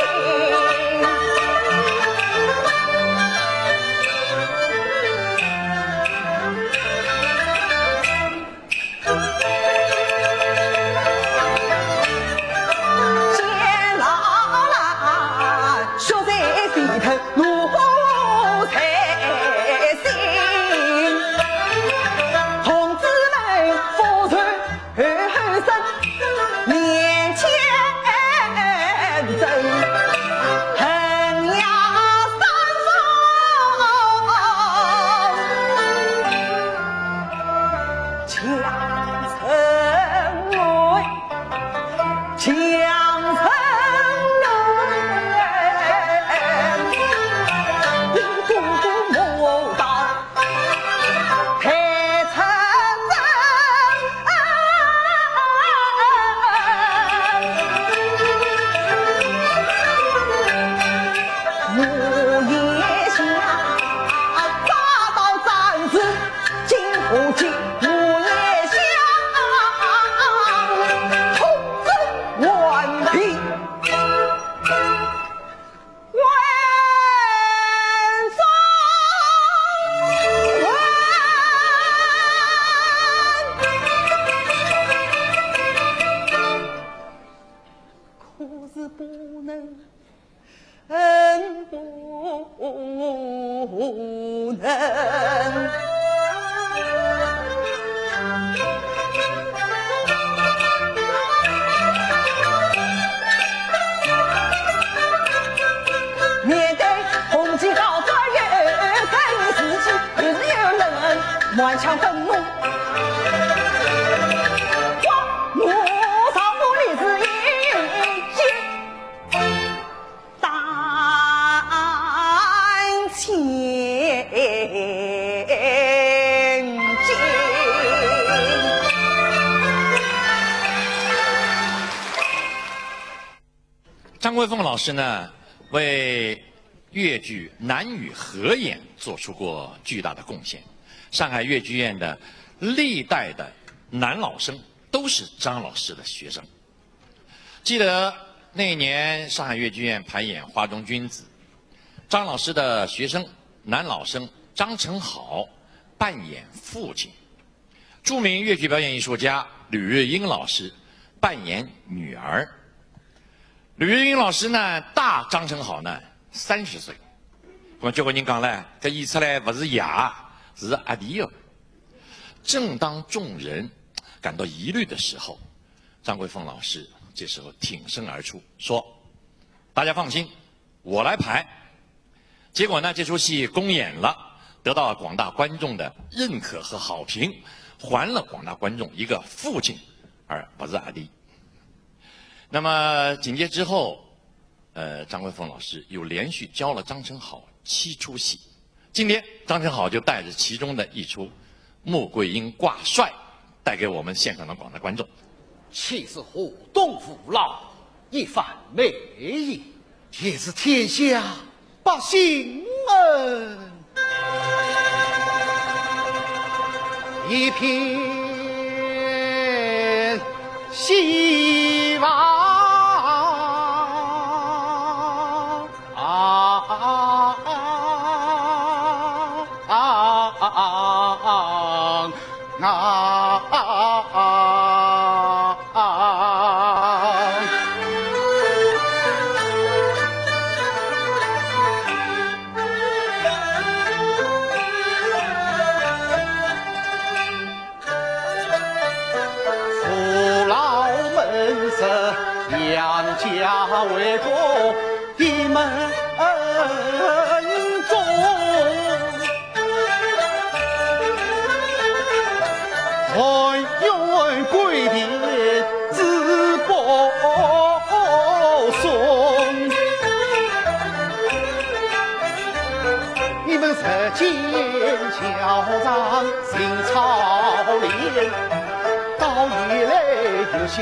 面对红旗高照，有个你自己，又是有人满腔愤怒。我，我上我的是一见当前见。张桂凤老师呢，为越剧男女合演做出过巨大的贡献。上海越剧院的历代的男老生都是张老师的学生。记得那年上海越剧院排演《花中君子》，张老师的学生男老生张成好扮演父亲。 著名越剧表演艺术家吕月英老师扮演女儿。吕月英老师呢，大张成好呢三十岁。那么交关人讲呢，搿演出来勿是爷，是阿弟哦。正当众人感到疑虑的时候，张桂凤老师这时候挺身而出，说：“大家放心， 我来排。”结果呢，这出戏公演了，得到广大观众的认可和好评，还了广大观众一个父亲，而不是阿弟。那么紧接之后，呃，张桂凤老师又连续教了张成好七出戏。今天张成好就带着其中的一出《穆桂英挂帅》，带给我们现场的广大观众。岂是河东父老一番美意，也是天下百姓恩，一片希望。啊啊啊啊啊！ 啊啊啊啊！父老门生，养家为国的门中。 还愿归田子保孙。你们日间校场行操练，到夜来又想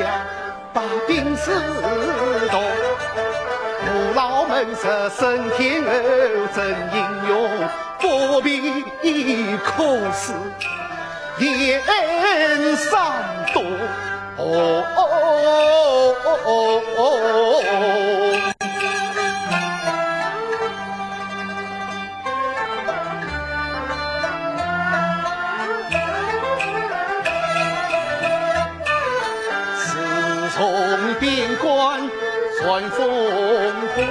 把兵事读，父老门生升天后真英雄，不必苦思念三冬。哦哦哦哦哦。 自从边关传风波，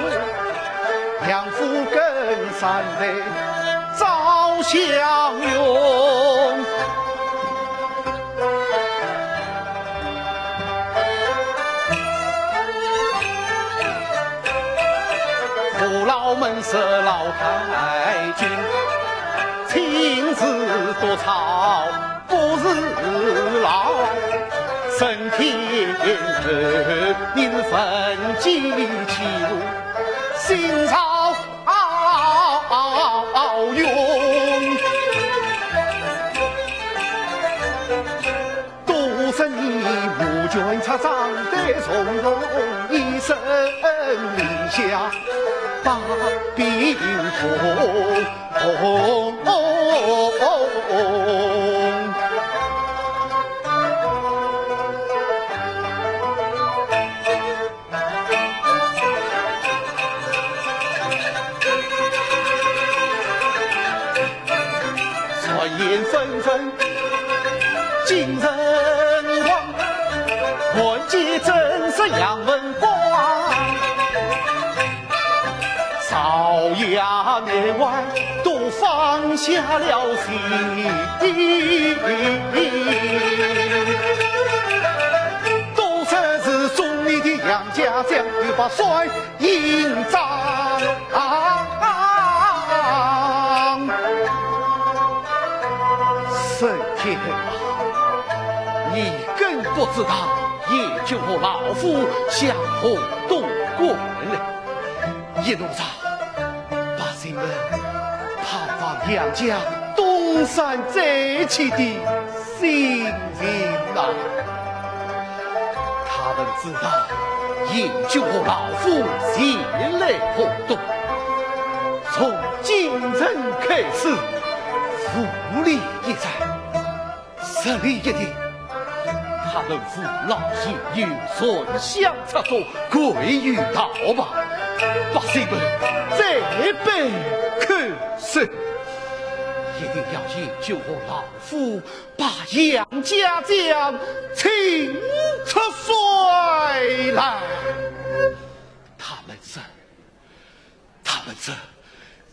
杨府跟山贼赵小勇。 父老门生老太君，亲自督操不辞劳。升天后你是奋起起舞，心潮湧。 多少年募捐出征的从容，一声令下把兵破。传言纷纷，尽人狂，看见真实杨文广。朝野内外都放下了心。 都说是忠义的杨家将，又把帅印章。知道鄢军和老夫相和东关了。一路上，百姓们盼望杨家东山再起的心情啊。他们知道鄢军和老夫前来河东，从京城开始，五里驿站， 十里驿亭，他们扶老携幼，传香插佛，跪于道旁，百姓们再拜叩首，一定要鄢军和老夫把杨家将请出帅来。他们说， 他们说，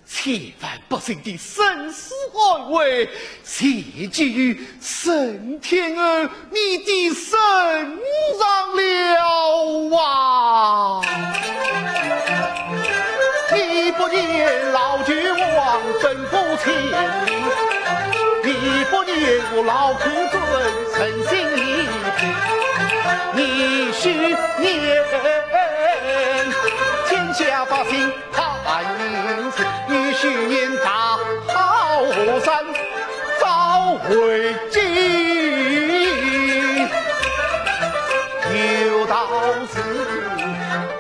千万百姓的生死安危，全寄于沈天侯你的身上了啊！你不念老君王吩咐千里，你不念我老寇准诚心一品，你须念天下百姓 他恩情，你须念大好山遭危机。有道是，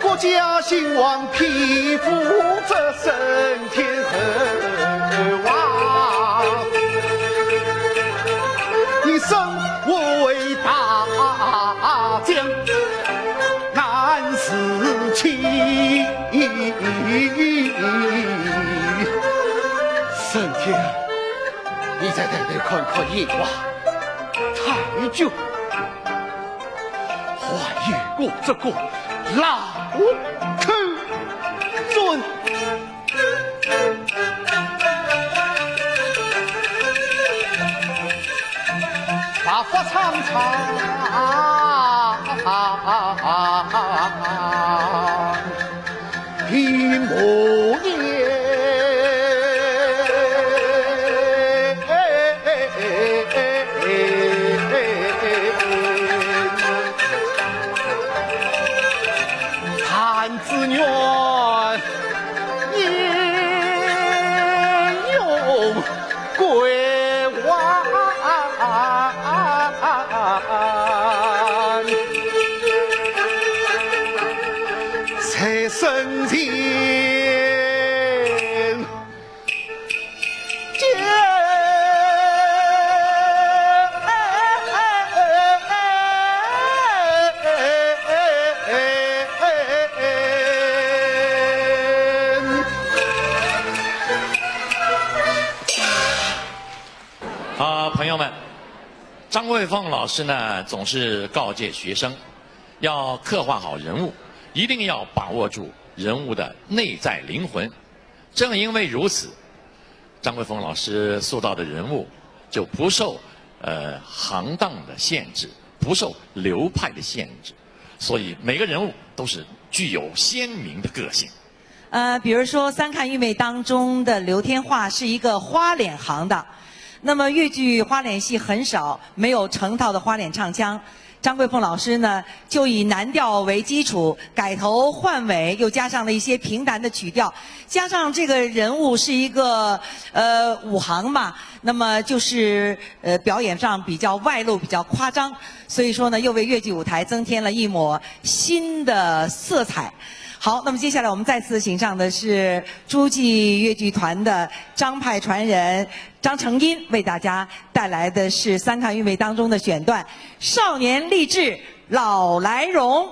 国家兴亡，匹夫者沈天侯啊。你身为大将， 难辞其身体，你再抬头看看鄢王太君，还有我这个老寇准。 白发苍苍一抹烟。弹指远，鄢王归望在身前。 啊，朋友们，张桂凤老师呢，总是告诫学生，要刻画好人物，一定要把握住人物的内在灵魂。正因为如此，张桂凤老师塑造的人物就不受，呃，行当的限制，不受流派的限制，所以每个人物都是具有鲜明的个性。 呃，比如说《三看玉妹》当中的刘天化是一个花脸行当，那么越剧花脸戏很少没有成套的花脸唱腔。张桂凤老师呢，就以蓝调为基础，改头换尾，又加上了一些评弹的曲调，加上这个人物是一个，呃，武行嘛，那么就是，呃，表演上比较外露，比较夸张，所以说呢，又为越剧舞台增添了一抹新的色彩。 好，那么接下来我们再次请上的是诸暨越剧团的张派传人张成英，为大家带来的是《三看玉妹》当中的选段《少年励志老来荣》。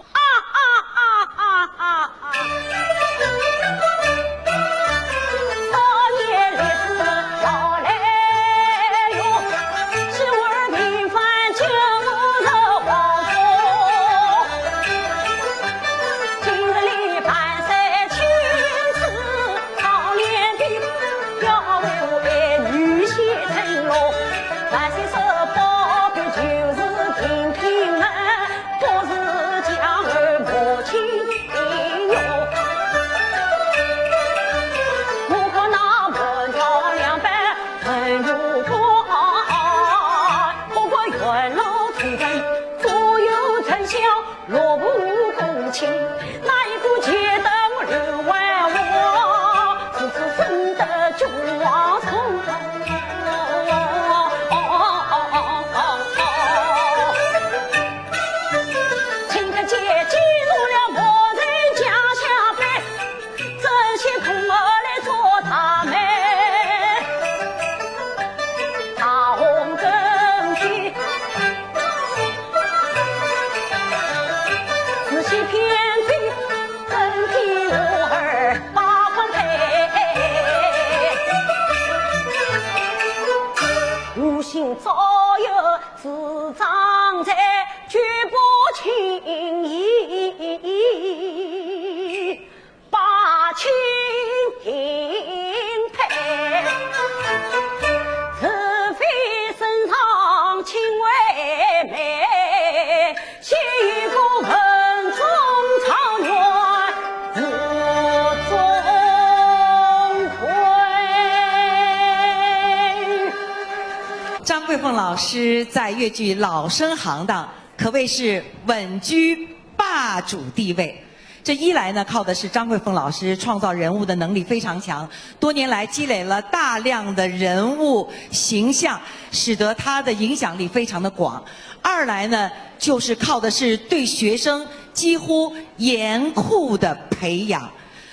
老师在越剧老生行当可谓是稳居霸主地位。这一来呢，靠的是张桂凤老师创造人物的能力非常强，多年来积累了大量的人物形象，使得他的影响力非常的广。二来呢，就是靠的是对学生几乎严酷的培养。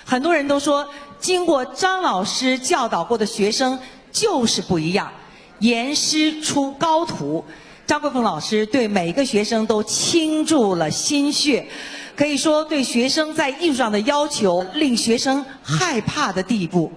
很多人都说，经过张老师教导过的学生就是不一样，严师出高徒。张桂凤老师对每个学生都倾注了心血，可以说对学生在艺术上的要求令学生害怕的地步。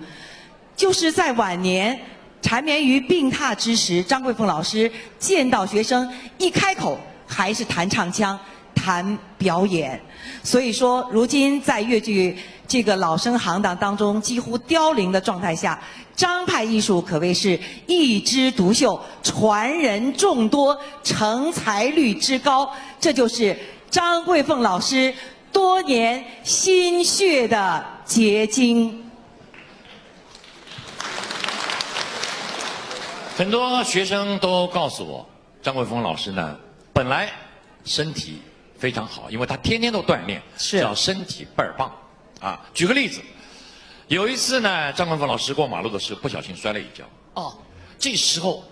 就是在晚年缠绵于病榻之时，张桂凤老师见到学生一开口还是弹唱腔、谈表演。所以说，如今在越剧这个老生行当当中几乎凋零的状态下，张派艺术可谓是一枝独秀，传人众多，成才率之高，这就是张桂凤老师多年心血的结晶。很多学生都告诉我，张桂凤老师呢，本来身体非常好，因为他天天都锻炼，是叫身体倍儿棒啊。举个例子，有一次呢，张桂凤老师过马路的时候不小心摔了一跤，哦，这时候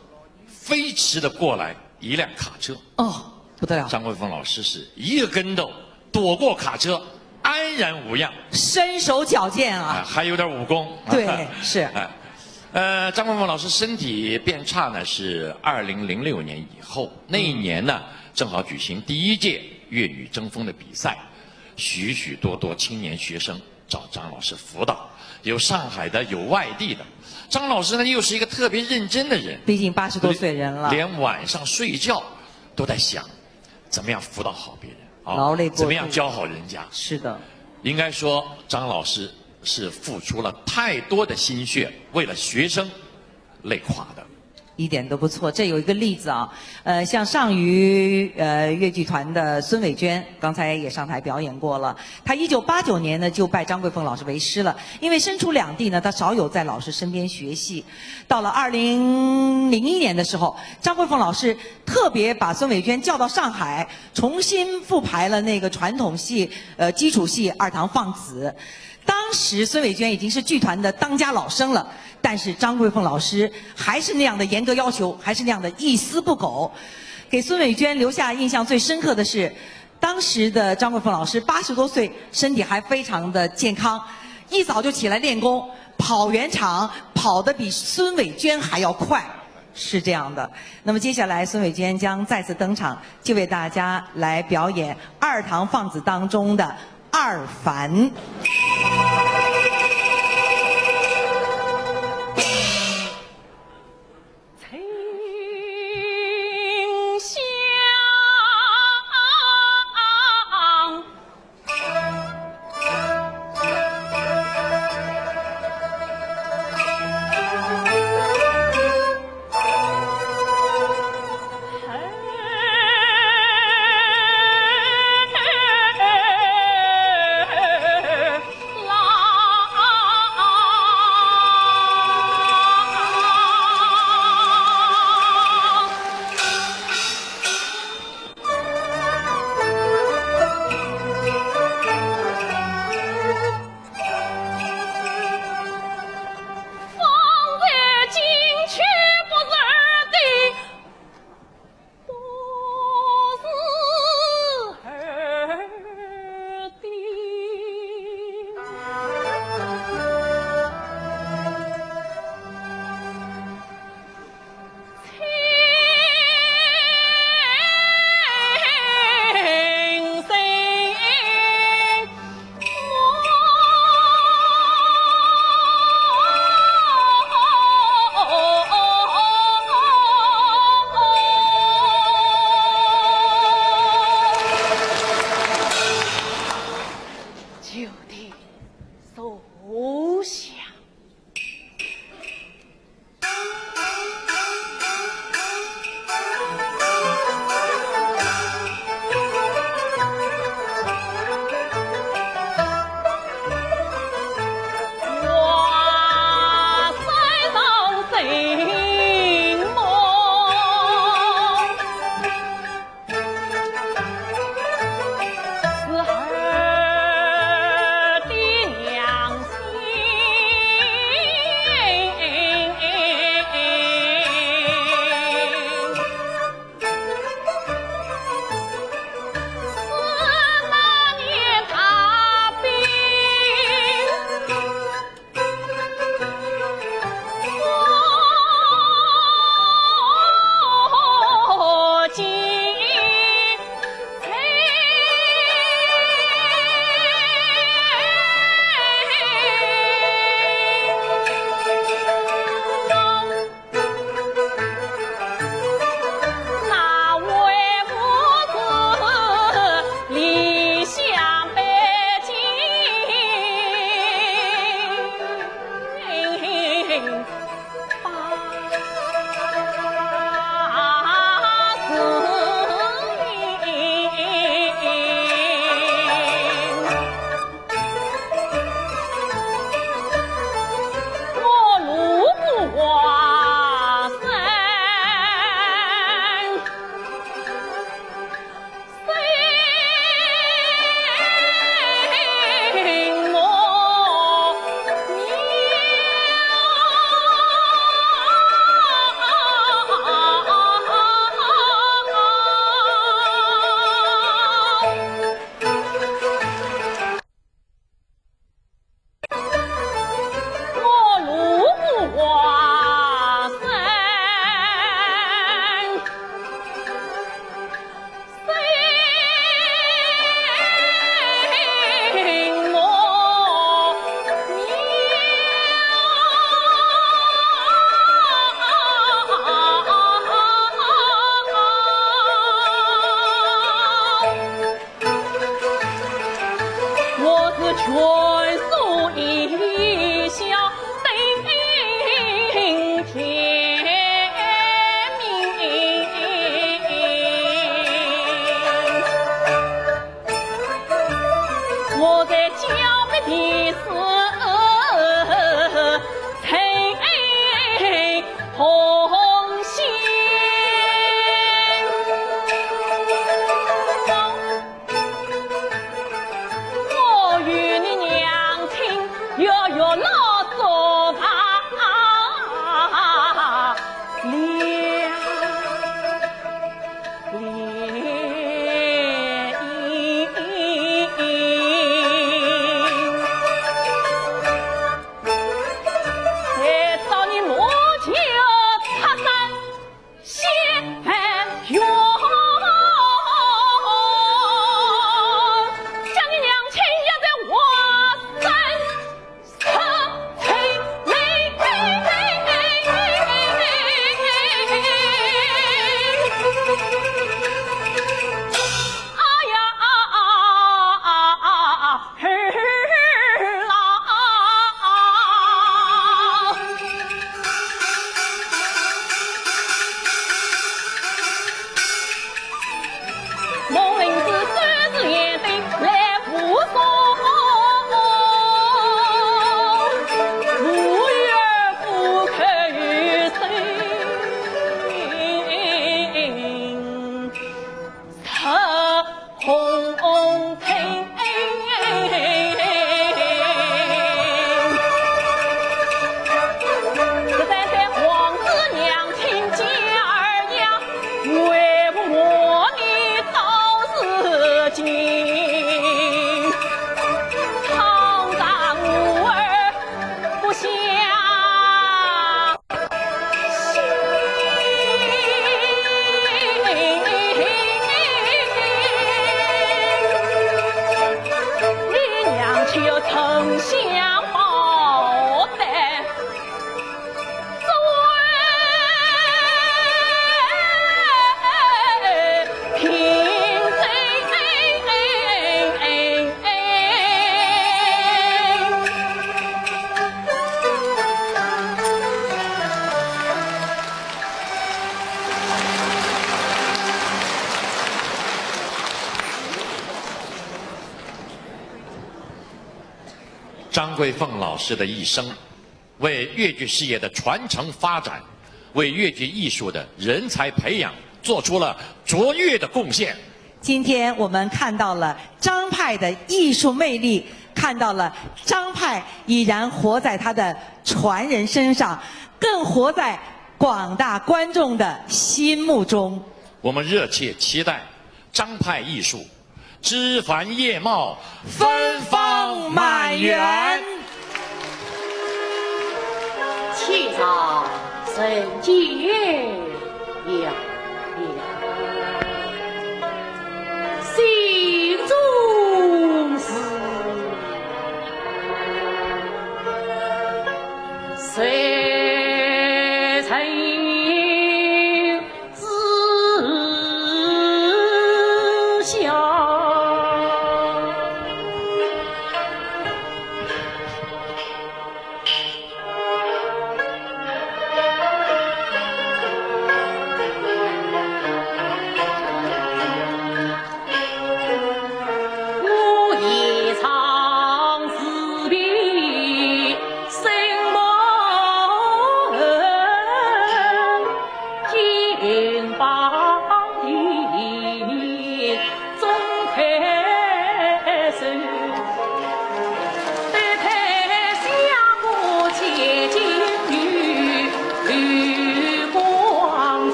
飞驰的过来一辆卡车，哦，不得了，张桂凤老师是一个跟斗躲过卡车，安然无恙，身手矫健啊，啊，还有点武功。对，是哎，呃，张桂凤老师身体变差呢，是二零零六年以后，那一年呢，正好举行第一届越女争锋的比赛，许许多多青年学生找张老师辅导，有上海的，有外地的。张老师呢，又是一个特别认真的人，毕竟八十多岁人了，连晚上睡觉都在想，怎么样辅导好别人啊？劳累过度怎么样教好人家？是的，应该说，张老师是付出了太多的心血，为了学生累垮的。一点都不错。这有一个例子啊，呃，像上虞呃越剧团的孙伟娟，刚才也上台表演过了。她一九八九年呢就拜张桂凤老师为师了，因为身处两地呢，她少有在老师身边学戏。到了二零零一年的时候，张桂凤老师特别把孙伟娟叫到上海，重新复排了那个传统戏，呃，基础戏《二堂放子》。当时孙伟娟已经是剧团的当家老生了，但是张桂凤老师还是那样的严格要求，还是那样的一丝不苟。给孙伟娟留下印象最深刻的是，当时的张桂凤老师八十多岁，身体还非常的健康，一早就起来练功，跑圆场，跑得比孙伟娟还要快。是这样的。那么接下来，孙伟娟将再次登场，就为大家来表演《二堂放子》当中的二樊。张桂凤老师的一生，为越剧事业的传承发展，为越剧艺术的人才培养做出了卓越的贡献。今天我们看到了张派的艺术魅力，看到了张派已然活在他的传人身上，更活在广大观众的心目中。我们热切期待张派艺术枝繁叶茂，芬芳满园。且照人间样样，心中事，谁